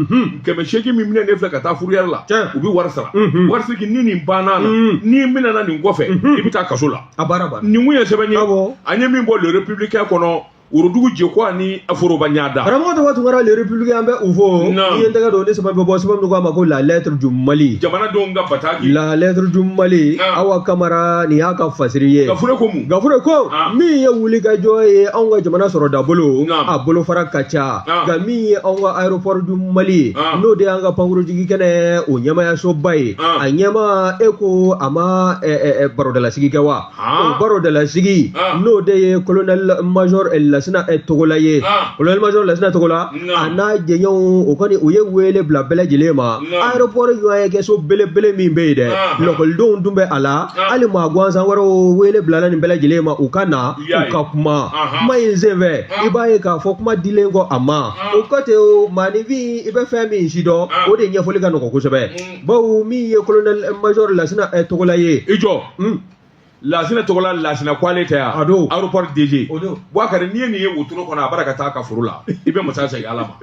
800 min minɛ ne filɛ ka taa fourrière la, u bɛ wari sara. Wari ni nin banna la, n'i minɛna nin kɔfɛ, i bɛ taa kaso la. A baara banna. Nin kun ye sɛbɛn ye an ye min bɔ Le Républicain kɔnɔ, Worodugu Jeko ani Foroba ɲada. Karamɔgɔ tɔgɔ Tunkara, Le Républicain, an bɛ u fo. N'i ye n tɛgɛ don ni sɛbɛn bɛ bɔ, sɛbɛn min ko a ma ko La Lettre du Mali. Jamanadenw ka bataki. La Lettre du Mali, Awa Kamara, nin y'a ka fasiri ye. Gafure ko mun? Gafure ko min ye wulikajɔ ye anw ka jamana sɔrɔda bolo, a bolofara ka ca, nka min ye anw ka aéroport du Mali ye, n'o de y'an ka pankurujigi kɛnɛ o ɲɛmayasoba ye, a ɲɛma, e ko a ma barodalasigi kɛ wa? O barodalasigi, n'o de ye colonel major Lasina Togola ye, colonel major Lasina Togola a n'a jɛɲɔgɔnw, o kɔni u ye wele bila bɛɛ lajɛlen ma. Aéroport ɲɔgɔnyekɛso belebele min bɛ yen dɛ, lɔkɔlidenw dun bɛ a la, hali maa gansan wɛrɛw, wele bilala nin bɛɛ lajɛlen ma, u ka na u ka kuma. Kuma in senfɛ, i b'a ye k'a fɔ kuma dilen kɔ a ma, o kɔ tɛ o, maaninfin i bɛ fɛn min si dɔn, o de ɲɛfɔli ka nɔgɔn kosɛbɛ, bawo min ye colonel major Lasina Togola ye. I jɔ. Lasina Togola, Lasina ko ale tɛ yan? A don. Aéroport DG. O don. Bouakari, n'i ye nin ye wotoro kɔnɔ, a b'a ka taa a ka foro la, i bɛ masa segin Ala ma,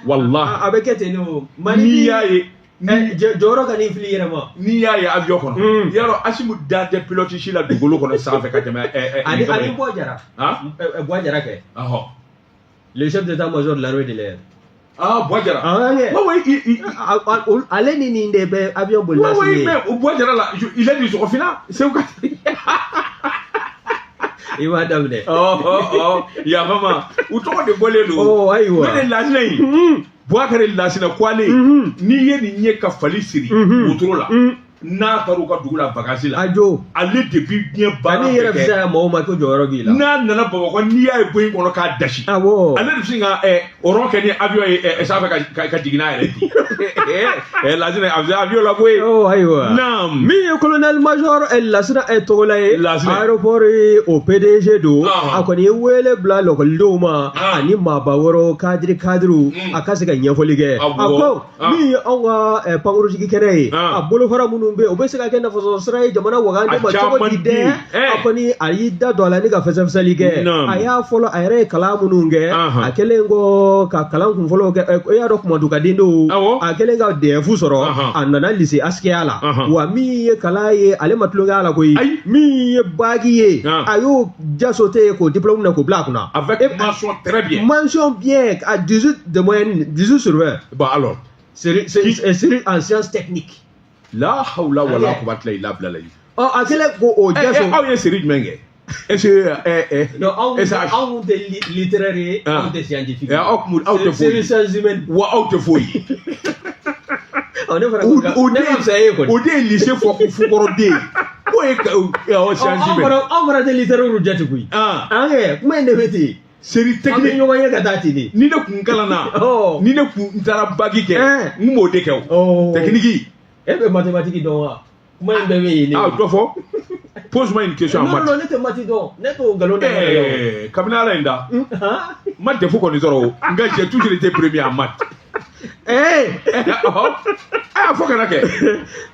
walahi. A bɛ kɛ ten de o. N'i y'a ye. Jɔyɔrɔ ka n'i fili i yɛrɛ ma. N'i y'a ye avion kɔnɔ, yarɔ Asimu da tɛ pilote si la dugukolo kɔnɔ sanfɛ ka tɛmɛ. Ani Buwa Jara. Buwa Jara kɛ. Le chef d'état-major de l'armée de l'air. Ah, Buwa Jara. Ah, ouais, ale ni nin de bɛ avion bolila. Oui, mais Buwa Jara la, il est du Sokofina. C'est où? I b'a daminɛ. Ɔ ɔ ɔ, yafa ma, u tɔgɔ de bɔlen don. Ɔ, ayiwa. Ne de Lasina in. Bouakari Lasina Kwale. N'i ye nin ye ka fali siri wotoro la, n'a taara u ka dugu la vacances la. A jo. Ale de bi diɲɛ baara bɛɛ kɛ. Ani yɛrɛ fisaya maaw ma ko jɔyɔrɔ b'i la. N'a nana Bamakɔ, n'i y'a ye bon in kɔnɔ k'a dasi. Ale de bɛ sin ka rond kɛ ni avion ye sanfɛ ka jigin n'a yɛrɛ ye. Lasina a bɛ se avion la koyi. Ɔ, ayiwa. Naam. Min ye colonel major Lasina Togola ye. Lasina. Aéroport o PDG don. A kɔni ye wele bila lɔkɔlidenw ma ani maaba wɛrɛw, cadre cadrew, a ka se ka ɲɛfɔli kɛ. A ko min ye anw ka pankurujigi kɛnɛ ye, a bolofara minnu bɛ yen, o bɛ se ka kɛ nafasɔrɔ sira ye jamana wagande ma cogo di dɛ? A kɔni a y'i da don a la ni ka fɛsɛfɛsɛli kɛ. A y'a fɔlɔ, a yɛrɛ ye kalan minnu kɛ, a kɛlen kɔ ka kalan kunfɔlɔw kɛ, e y'a dɔn kumadu ka den don, a kɛlen ka DEF sɔrɔ, a nana lycée Askia la. Wa min ye kalan ye, ale ma tulonkɛ a la koyi. Min ye bac ye, a y'o ja sauté k'o diplôme minɛ k'o bila a kunna. Avec mention très bien. Mention bien à 18 de moyenne, 18 sur 20. Bon alors. C'est en sciences techniques. La hawla wala quwwata illa billah. Ɔ, a kɛlen ko o jaso. Aw ye série jumɛn kɛ? Est-ce que Non, anw tɛ littéraire ye, anw tɛ scientifique. Aw aw tɛ foyi. Série sciences humaines. Wa aw tɛ foyi. Ɔ, ne fana ko ne ka fisaya e ye kɔni. O de ye lycée fɔ ko fukɔrɔden ye. K'o ye sciences humaines. Anw fana tɛ littéraire jate koyi. An kɛ kuma in de bɛ ten. Série An bɛ technique. ɲɔgɔn ye ka taa ten de. Ni ne kun kalanna, ni ne kun taara bac kɛ, n kun b'o de kɛ o. Technique. E bɛ mathématique dɔn wa? Kuma in bɛɛ bɛ yen de. Ah, dɔ fɔ. Pose-moi une question en Non, maths. non, ne tɛ maths dɔn. Ne t'o nkalon da ne la o. Kabini Ala ye n da, n ma DEF kɔni sɔrɔ o, nka j'ai toujours été premier en maths. Ɔhɔ, a fɔ kana kɛ.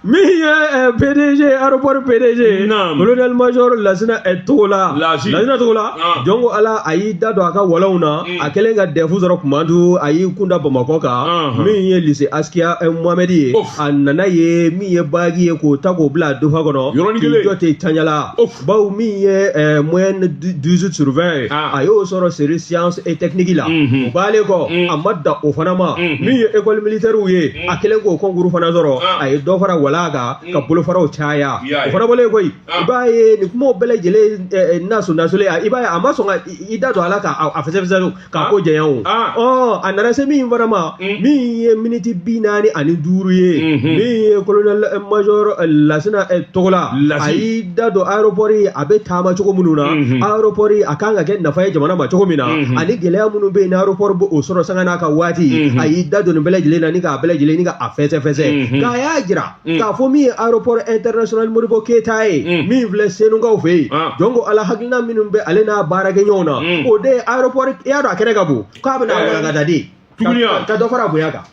Min ye PDG, aéroport PDG, Naam. colonel major Lasina Togola. Lasi. Lasina Togola. Ah. Jɔn ko Ala, a y'i da don a ka walanw na. A kɛlen ka DEF sɔrɔ Kumantu, a y'i kun da Bamakɔ kan. Min ye lycée Askia Mohamed ye. Of. A nana ye min ye bac ye k'o ta k'o bila a dufa kɔnɔ. Yɔrɔnin K'i kelen. jɔ ten taɲala. Of. Bawo min ye moyenne 18 sur 20 ye. Ah. A y'o sɔrɔ série science et technique la. O b'ale kɔ, a ma dan o fana ma. Min ye école militaire ye, a kɛlen k'o concours fana sɔrɔ, Ah. a ye dɔ fara wala kan ka bolofaraw caya. I y'a ye. O fana bɔlen koyi, Ah. i b'a ye nin kumaw bɛɛ lajɛlen naso nasolen, i b'a ye a ma sɔn ka i da don a la ka a fɛsɛfɛsɛ k'a ko janya o. Ah. Ɔ, a nana se min fana ma, min ye miniti 45 ye, min ye colonel major Lasina Togola, Lasi. a y'i da don aéroport ye, a bɛ taama cogo minnu na, aéroport a kan ka kɛ nafa ye jamana ma cogo min na, ani gɛlɛya minnu bɛ yen ni aéroport bɛ o sɔrɔ sanga n'a ka waati, a y'i da don nin bɛɛ lajɛlen na ni k'a bɛɛ lajɛlen ni k'a fɛsɛfɛsɛ, k'a y'a jira k'a fɔ min ye aéroport international Modibo Keyita ye, min filɛ Senukaw fɛ yen. Ah. Jɔn ko Ala, hakilina minnu bɛ ale n'a baarakɛɲɔgɔnw na, o de ye aéroport, i y'a dɔn a kɛnɛ ka bon, k'a bɛna walankata de Tuguni wa? Ka dɔ fara bonya kan.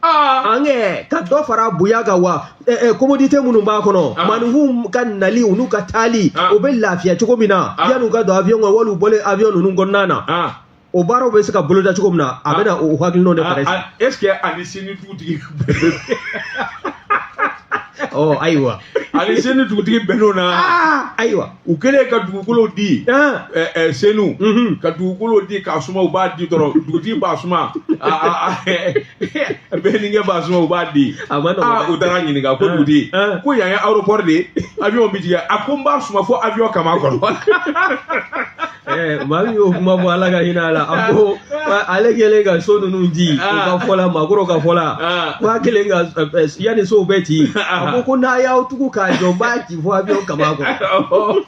Ah. An kɛ ka dɔ fara bonya kan wa, commodité minnu b'a kɔnɔ, Ah. maaninfinw ka nali u n'u ka taali, Ah. o bɛ lafiya cogo min na, Ah. yan'u ka don avion kɔnɔ wali u bɔlen avion ninnu kɔnɔna na, Ah. o baaraw bɛ se ka boloda cogo min na, a bɛna o hakilinaw de fara. Ah, ah, est-ce que ani sini dugutigi Ɔ, ayiwa. ani sini dugutigi bɛnn'o na? Aa, ayiwa. U kɛlen ka dugukolo di Senu, ka dugukolo di k'a suma, u b'a di dɔrɔn, dugutigi b'a suma, bɛnninkɛ b'a suma, u b'a di. A ma nɔgɔn Aa, dɛ. u taara ɲininka ko dugutigi, ko yan ye aéroport de ye, avion bɛ jigin. A ko n b'a suma fo avion kama kɔnɔ. Maa min y'o kuma fɔ, Ala ka hinɛ a la, a ko ale kɛlen ka so ninnu di, o ka fɔ la, maakɔrɔw ka fɔ la, k'a kɛlen ka yanni sow bɛ ci, a ko ko n'a y'aw tugu k'a jɔ, n b'a ci fo avion kama kɔnɔ.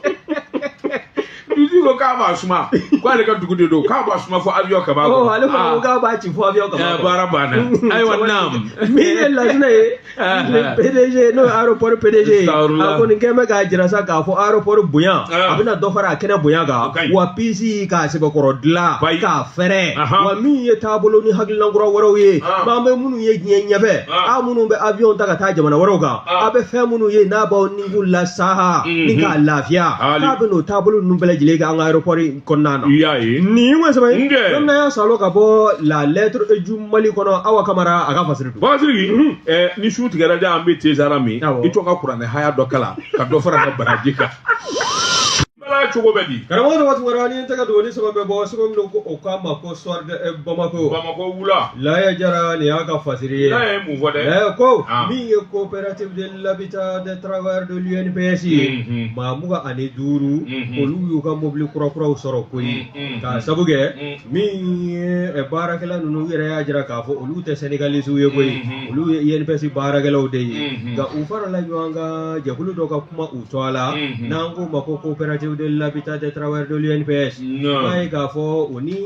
Dugutigi ko k'a b'a suma, k'ale ka dugu de don, k'a b'a suma fo avion kama Ɔ, kɔnɔ. ale fana ko k'a b'a ci fo avion kama kɔnɔ. Baara banna, ayiwa, naam. Min ye Lasina ye, le PDG, n'o ye aéroport PDG ye, Astagfirullah. a kɔni kɛn bɛ k'a jira sa k'a fɔ aéroport bonya, a bɛna dɔ fara a kɛnɛ bonya O kan, ka ɲi. wa piste k'a sɛbɛkɔrɔ dilan, Bayi. k'a fɛrɛ, wa min ye taabolo ni hakilina kura wɛrɛw ye, an bɛ minnu ye diɲɛ ɲɛfɛ, aw minnu bɛ avion ta ka taa jamana wɛrɛw kan, Ah. aw bɛ fɛn minnu ye n'a b'aw nikun lasaha ni k'a lafiya, Ali. k'a bɛ n'o taabolo ninnu bɛɛ lajɛlen kɛ an ka aéroport in kɔnɔna na. I y'a ye. Nin ye sɛbɛn ye N kɛ. don min na y'a salo ka bɔ La Lettre du Mali kɔnɔ, Awa Kamara a ka fasiri don. Bakasiriki, ni su tigɛra de, an bɛ tezara min, Awɔ. i to ka kuranɛ haya dɔ kalan ka dɔ fara n ka baraji kan. Bala cogo bɛ di? Karamɔgɔ dɔ tunkara ni n tɛgɛ don ni sɛbɛn bɛ bɔ, sɛbɛn min don ko o k'a ma ko Soir de Bamako. Bamakɔ wula. Laya Jara, nin y'a ka fasiri ye. N'a ye mun fɔ dɛ? Laya ko Ah. min ye coopérative de l'habitat des travailleurs de l'UNPS ye, maa 25, olu y'u ka mobili kurakuraw sɔrɔ koyi, k'a sabu kɛ min ye baarakɛla ninnu yɛrɛ y'a jira k'a fɔ olu tɛ syndicalistes ye koyi, olu ye UNPS baarakɛlaw de ye, nka u farala ɲɔgɔn kan jɛkulu dɔ ka kuma u tɔgɔ la, n'an k'o ma ko coopérative de l'habitat des travailleurs de l'UNPS. Non. B'a ye k'a fɔ o ni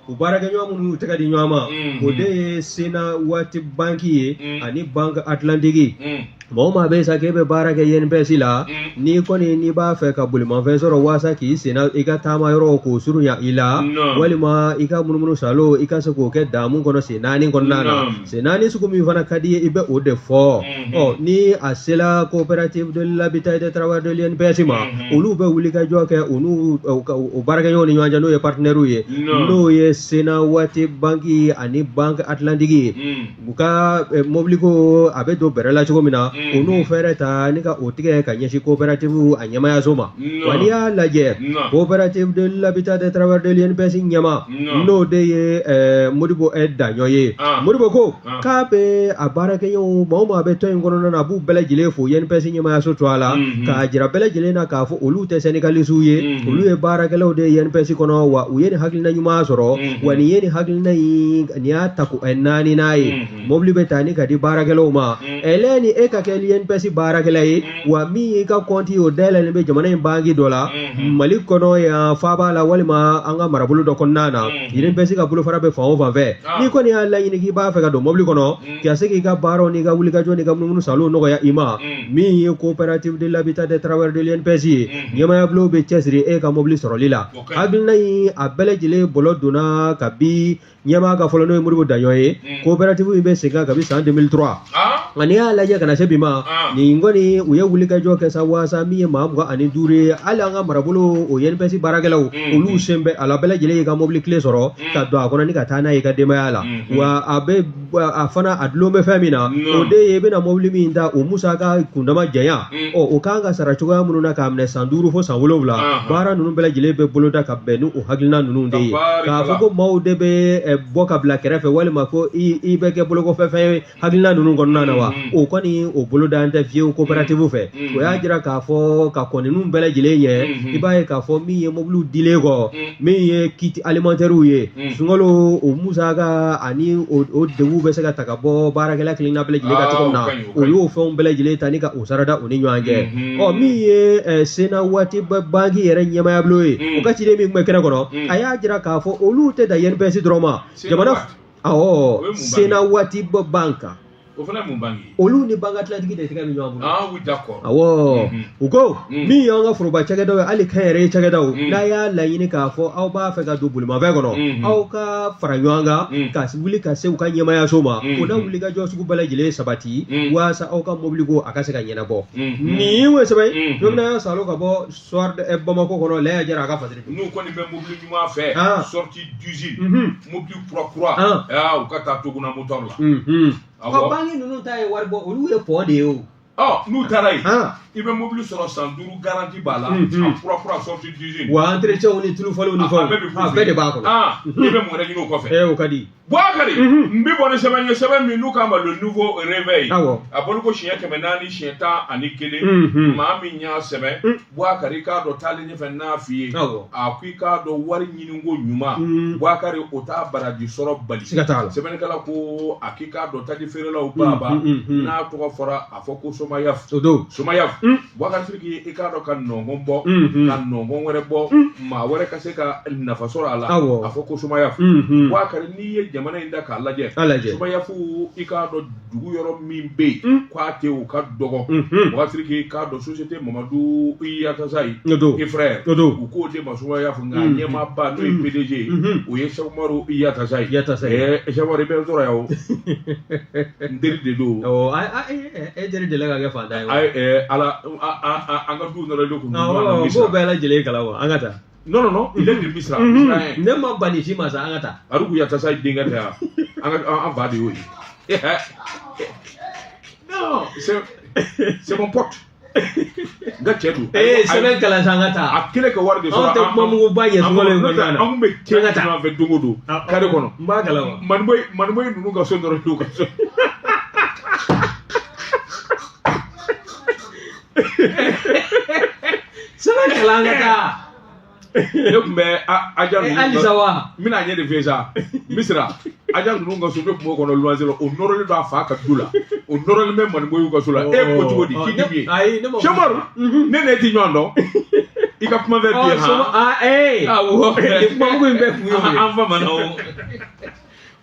u baarakɛɲɔgɔn minnu y'u tɛgɛ di ɲɔgɔn ma, o de ye Sena Waati Banki ye ani Banque Atlantique. Maa o maa bɛ sa k'e bɛ baara kɛ UNPS la, n'i kɔni n'i b'a fɛ ka bolimafɛn sɔrɔ walasa k'i senna i ka taama yɔrɔ k'o surunya i la, Non. walima i ka munumunu salo i ka se k'o kɛ damu kɔnɔ sen naani kɔnɔna na, Non. sen naani sugu min fana ka di i ye, i bɛ o de fɔ. Ɔ, ni a sela coopérative de l'habitat et des travailleurs de l'UNPS ma, olu bɛ wuli ka jɔ kɛ u n'u u baarakɛɲɔgɔnw ni ɲɔgɔn cɛ, n'o ye partenaires ye, Non. n'o ye Sena Waati Banki ani Banque Atlantique ye, u ka mobili ko a bɛ don bɛrɛ la cogo min na, u n'o fɛɛrɛ ta ni ka o tigɛ ka ɲɛsin coopérative a ɲɛmayaso ma. Non. Wa n'i y'a lajɛ, Non. coopérative de l'habitat des travailleurs de l'UNPS ɲɛma, Non. n'o de ye Modibo Daɲɔ ye, Ah. Modibo ko Ah. k'a bɛ a baarakɛɲɔgɔnw, maa o maa bɛ tɔn in kɔnɔna na, a b'u bɛɛ lajɛlen fo UNPS ɲɛmayaso to a la, k'a jira bɛɛ lajɛlen na k'a fɔ olu tɛ syndicalistes ye, olu ye baarakɛlaw de ye UNPS kɔnɔ, wa u ye nin hakilina ɲuman sɔrɔ. Wa nin ye nin hakilina in nin y'a tako naaninan ye. Mobili bɛ ta ni ka di baarakɛlaw ma. Ɛlɛ ni e ka kɛ l'INPS baarakɛla ye, wa min y'i ka kɔnti o dayɛlɛlen bɛ jamana in banki dɔ la Mali kɔnɔ yan faaba la walima an ka marabolo dɔ kɔnɔna na, INPS ka bolofara bɛ fan o fan fɛ, n'i kɔni y'a laɲini k'i b'a fɛ ka don mobili kɔnɔ ka se k'i ka baaraw n'i ka wulikajɔ n'i ka munumunu salow nɔgɔya i ma, min ye coopérative de l'habitat des travailleurs de l'INPS ye, ɲɛmaaya bulon bɛ cɛsiri e ka mobili sɔrɔli la. Hakilina in a bɛɛ lajɛlen bɔlɔ donna kabi ɲɛmaa ka fɔlɔ, n'o ye Modibo Daɲɔ ye. Coopérative in bɛ sen kan kabi san 2003, nka n'i y'a lajɛ ka na se bi ma, nin kɔni u ye wulikajɔ kɛ sa waasa min ye maa 25 ye, hali an ka marabolo o INPS baarakɛlaw, olu sen bɛ a la. Bɛɛ lajɛlen y'i ka mobili clé sɔrɔ ka don a kɔnɔ ni ka taa n'a ye i ka denbaya la. Wa a bɛ a fana a dulon bɛ fɛn min na, o de ye i bɛna mobili min ta, o musaka kundama janya, ɔ o kan ka sara cogoya minnu na k'a minɛ san 5 fo san 7. Baara ninnu bɛɛ lajɛlen bɛ boloda ka bɛn ni o hakilina ninnu de ye, k'a fɔ ko maaw de bɛ bɔ ka bila kɛrɛfɛ walima ko i bɛ kɛ bolokɔfɛfɛn ye hakilina ninnu kɔnɔna na wa, o kɔni o boloda tɛ fiyewu coopérative fɛ. O y'a jira k'a fɔ ka kɔn ninnu bɛɛ lajɛlen ɲɛ, i b'a ye k'a fɔ min ye mobiliw dilen kɔ, min ye kit alimentairew ye sunkalo, o musaka ani o degun bɛ se ka ta ka bɔ baarakɛla kelenna bɛɛ lajɛlen kan cogo min na, o y'o fɛnw bɛɛ lajɛlen ta ni ka o sarada u ni ɲɔgɔn cɛ. Ɔ min ye Senawati banki yɛrɛ ɲɛmaaya bulon ye, o ka ciden min tun bɛ kɛnɛ kɔnɔ, a y'a jira k'a fɔ olu tɛ dan INPS dɔrɔn ma jamana. Awɔ, Senawati banki. O fana ye mun banki ye? Olu ni Banque Atlantique de tɛgɛ bɛ ɲɔgɔn bolo. Ah oui, d'accord. Awɔ, u ko min y'an ka foroba cakɛdaw ye, hali kɛnyɛrɛye cakɛdaw, n'a y'a laɲini k'a fɔ aw b'a fɛ ka don bolimafɛn kɔnɔ, aw ka fara ɲɔgɔn kan ka wuli ka se u ka ɲɛmaayaso ma, u na wulikajɔ sugu bɛɛ lajɛlen sabati waasa aw ka mobili ko a ka se ka ɲɛnabɔ. Nin ye sɛbɛn don min na Salo ka bɔ Soir de Bamako kɔnɔ, Lɛya Jara a ka fasiri. N'u kɔni bɛ mobili ɲuman fɛ, sortie d'usine, mobili kura kura, aa u ka taa Toguna Motor la. Ɔ banki ninnu ta ye wari bɔ, olu ye pɔn de ye o. Ɔ n'u taara yen, i bɛ mobili sɔrɔ, san 5 garantie b'a la, a kura kura sortie d'usine. Wa entretien ni tulu falenw ni fɛnw, a bɛɛ de b'a kɔnɔ. I bɛ mun wɛrɛ ɲini o kɔfɛ? Ee o ka di. Bouakari, n bɛ bɔ ni sɛbɛn ye, sɛbɛn min n'u k'a ma Le Nouveau Réveil. A bɔli ko siɲɛ 411, maa min y'a sɛbɛn, Bouakari, i k'a dɔn taalen ɲɛfɛ n'a f'i ye, a ko i k'a dɔn wari ɲiniko ɲuman, Bouakari, o t'a baraji sɔrɔ bali. Siga t'a la. Sɛbɛnnikɛla ko a k'i k'a dɔn taji feerelaw baaba, n'a tɔgɔ fɔra a fɔ ko Somayaf. O don. Somayaf, Bouakari Sidiki, i k'a dɔn ka nɔngɔn bɔ, ka nɔngɔn wɛrɛ bɔ, maa wɛrɛ ka se ka nafa sɔrɔ a la, a fɔ ko Somayaf. Bouakari, n'i ye jamana in da k'a lajɛ, Somayaf, i k'a dɔn dugu yɔrɔ min bɛ yen k'a tɛ o ka dɔgɔ. Bouakari Sidiki, i k'a dɔn société Mamadu Yatasayi et frère, u k'o de ma Somayaf, nka ɲɛmaaba n'o ye PDG ye, o ye Cheick Umaru Yatasayi. Cheick Umaru, i bɛ n sɔrɔ yan o, n teri de don. E teri delila ka kɛ fantan ye wa? Ala an ka du nɔrɔlen kun. Awɔ, k'o bɛɛ lajɛlen kalama, an ka taa. Non, non, non, il est de Misra. Ne ma ban nin si ma sa, an ka taa. Aruku Yatasayi denkɛ tɛ yan, an ka an fa de y'o ye. Non, c'est mon pote. N ka cɛ don. Ee sɛbɛn kalan sa, an ka taa. A kɛlen ka wari de sɔrɔ. Anw tɛ kuma muguba ɲɛ sunkalo in kɔnɔna na. An kun bɛ cɛ ɲɔgɔn fɛ don o don carré kɔnɔ. N b'a kalama. Maniboyi ninnu ka so dɔrɔn y'u ka so. Sɛbɛn kalan, an ka taa. Ne tun bɛ Aja ninnu. Halisa wa? N bɛna ɲɛ de f'e ye sa. Misira, Aja ninnu ka so, ne tun b'o kɔnɔ luwanse la, o nɔrɔlen don a fa ka du la, o nɔrɔlen bɛ Maniboyiw ka so la. E ko cogo di k'i di ye? Ayi, ne ma. Cheick Umaru, ne n'e ti ɲɔgɔn dɔn. I ka kuma fɛ bi han. Ee. Awɔ. Nin kuma mugu in bɛɛ kun y'o ye. An famana o.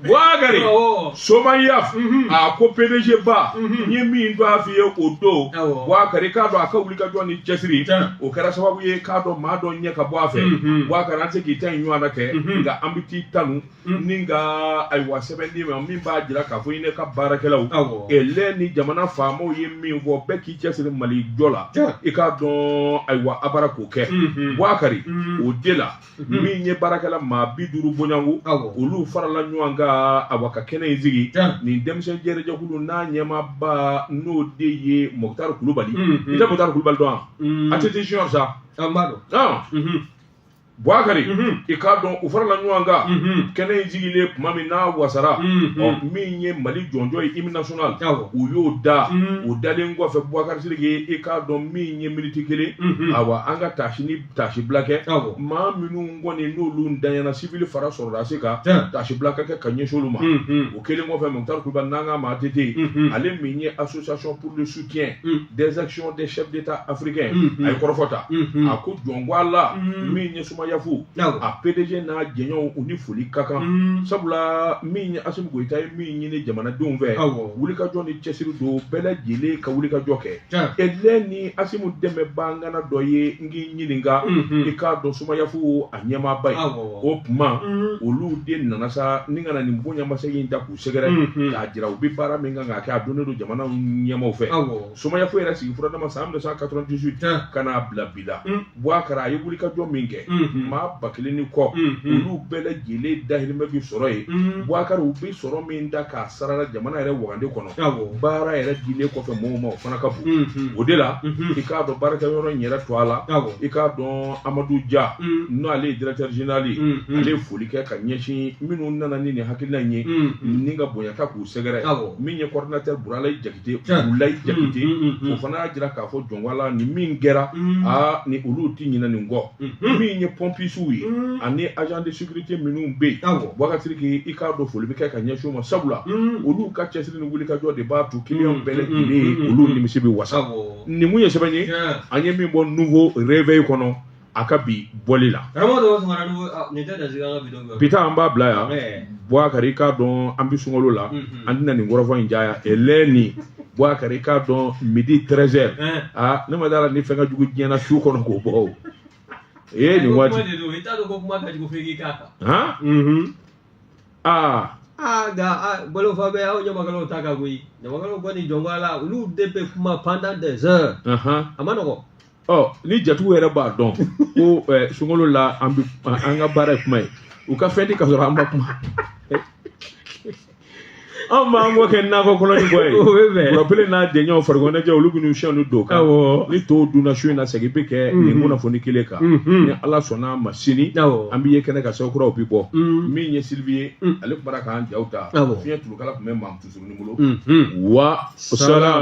Bouakari, Somayaf, a ko PDG ba, n ye min to a f'i ye o don, Bouakari, k'a dɔn a ka wulikajɔ ni cɛsiri, o kɛra sababu ye k'a dɔn maa dɔ ɲɛ ka bɔ a fɛ. Bouakari, an tɛ k'i ta in ɲɔgɔn na kɛ, nka an bɛ t'i tanu ni ka ayiwa sɛbɛn d'i ma min b'a jira k'a fɔ i ne ka baarakɛlaw lɛ ni jamana faamaw ye min fɔ, bɛɛ k'i cɛsiri Mali jɔ la, i k'a dɔn ayiwa a bara k'o kɛ. Bouakari, o de la min ye baarakɛla maa 50 bonyanko, olu farala ɲɔgɔn kan awa ka kɛnɛ in sigi. Nin denmisɛn jɛrɛjɛkulu n'a ɲɛmaaba n'o de ye Moctar Kulubali. I tɛ Moctar Kulubali dɔn wa? ATT Junior sa. An b'a dɔn. Buakari, i k'a dɔn u farala ɲɔgɔn kan kɛnɛ in sigilen tuma min n'a wasara, ɔ min ye Mali jɔnjɔn ye, hymne national, u y'o da. O dalen kɔfɛ, Buakari Sidiki, i k'a dɔn min ye miniti kelen, awa an ka taasi ni taasibila kɛ, maa minnu kɔni n'olu danyana sivili fara sɔrɔdasi kan, taasibila ka kɛ ka ɲɛsin olu ma. O kɛlen kɔfɛ, Mukutari Kulubali, n'an k'a ma ATT, ale min ye Association pour le soutien des actions des chefs d'État africains, a ye kɔrɔfɔ ta. A ko jɔnko a la, min ye Somayafu, a PDG n'a jɛɲɔgɔnw, u ni foli ka kan, sabula min ye Asimi Goyita ye min ɲini jamanadenw fɛ, wulikajɔ ni cɛsiri don, bɛɛ lajɛlen ka wulikajɔ kɛ. Elɛ ni Asimi dɛmɛbaa ŋana dɔ ye, n k'i ɲininka, i k'a dɔn Somayafu a ɲɛmaaba ye. O tuma olu de nana sa ni ka na nin bonyamasegin ta k'u sɛgɛrɛ, k'a jira u bɛ baara min kan k'a kɛ, a donnen don jamana ɲɛmaaw fɛ. Somayafu yɛrɛ sigi furadama san 1998 ka n'a bila bi la, Buakari, a ye wulikajɔ min kɛ, maa 1000 ni kɔ, olu bɛɛ lajɛlen dahirimɛ bi sɔrɔ yen. Buakari, u bɛ sɔrɔ min da k'a sarala jamana yɛrɛ wagande kɔnɔ, baara yɛrɛ dilen kɔfɛ mɔgɔw ma, o fana ka bon. O de la, i k'a dɔn baarakɛyɔrɔ in yɛrɛ to a la, i k'a dɔn Amadu Dia, n'ale ye directeur général ye, ale ye foli kɛ ka ɲɛsin minnu nana ni nin hakilina in ye ni ka bonya ta k'u sɛgɛrɛ. Min ye coordinateur Buralayi Jakite, Bulayi Jakite, o fana y'a jira k'a fɔ jɔnwala ni min kɛra, aa ni olu ti ɲinɛ nin kɔ. Min ye pompisiw ye ani agent de sécurité minnu bɛ yen, Boubacar Sidiki, i k'a dɔn foli bɛ kɛ ka ɲɛsin u ma, sabula olu ka cɛsiri ni wulikajɔ de b'a to client bɛɛ lajɛlen olu nimisi bɛ wasa. Nin mun ye sɛbɛn ye an ye min bɔ Nouveau Réveil kɔnɔ a ka bi bɔli la. Bi ta an b'a bila yan. Boubacar, i k'a dɔn an bɛ sunkalo la, an tɛna nin kɔrɔfɔ in caya. Eleni Boubacar, i k'a dɔn midi 13h, aa ne ma d'a la ni fɛn ka jugu diɲɛ na su kɔnɔ k'o bɔ o ee nin waati. I t'a dɔn ko kuma ka jugu f'e k'i k'a kan. Han, aa. Aa nka bolofa bɛ aw ɲamakalaw ta kan koyi. Ɲamakalaw kɔni, jɔn ko Ala, olu de bɛ kuma pendant des heures. A ma nɔgɔn. Ɔ ni jatigiw yɛrɛ b'a dɔn ko sunkalo la an bɛ an ka baara ye kuma ye, u ka fɛn di ka sɔrɔ an ma kuma. Anw b'an kɔ kɛ nakɔ kɔnɔ ni bɔ ye. O bɛ bɛn. Gurɔpele n'a jɛɲɔgɔn farikoloɲɛnajɛ, olu bɛ n'u siɲɛ n'u don kan. Ni tɔw dunna su in na, segin bɛ kɛ nin kunnafoni kelen kan. Ni Ala sɔnna a ma, sini an bɛ ye kɛnɛ kan, sɛbɛn kuraw bɛ bɔ. Min ye Sylvie ye, ale tun bɔra k'an jaw ta. Fiɲɛ tulukala tun bɛ Mamutu Surunin bolo. Wa salam.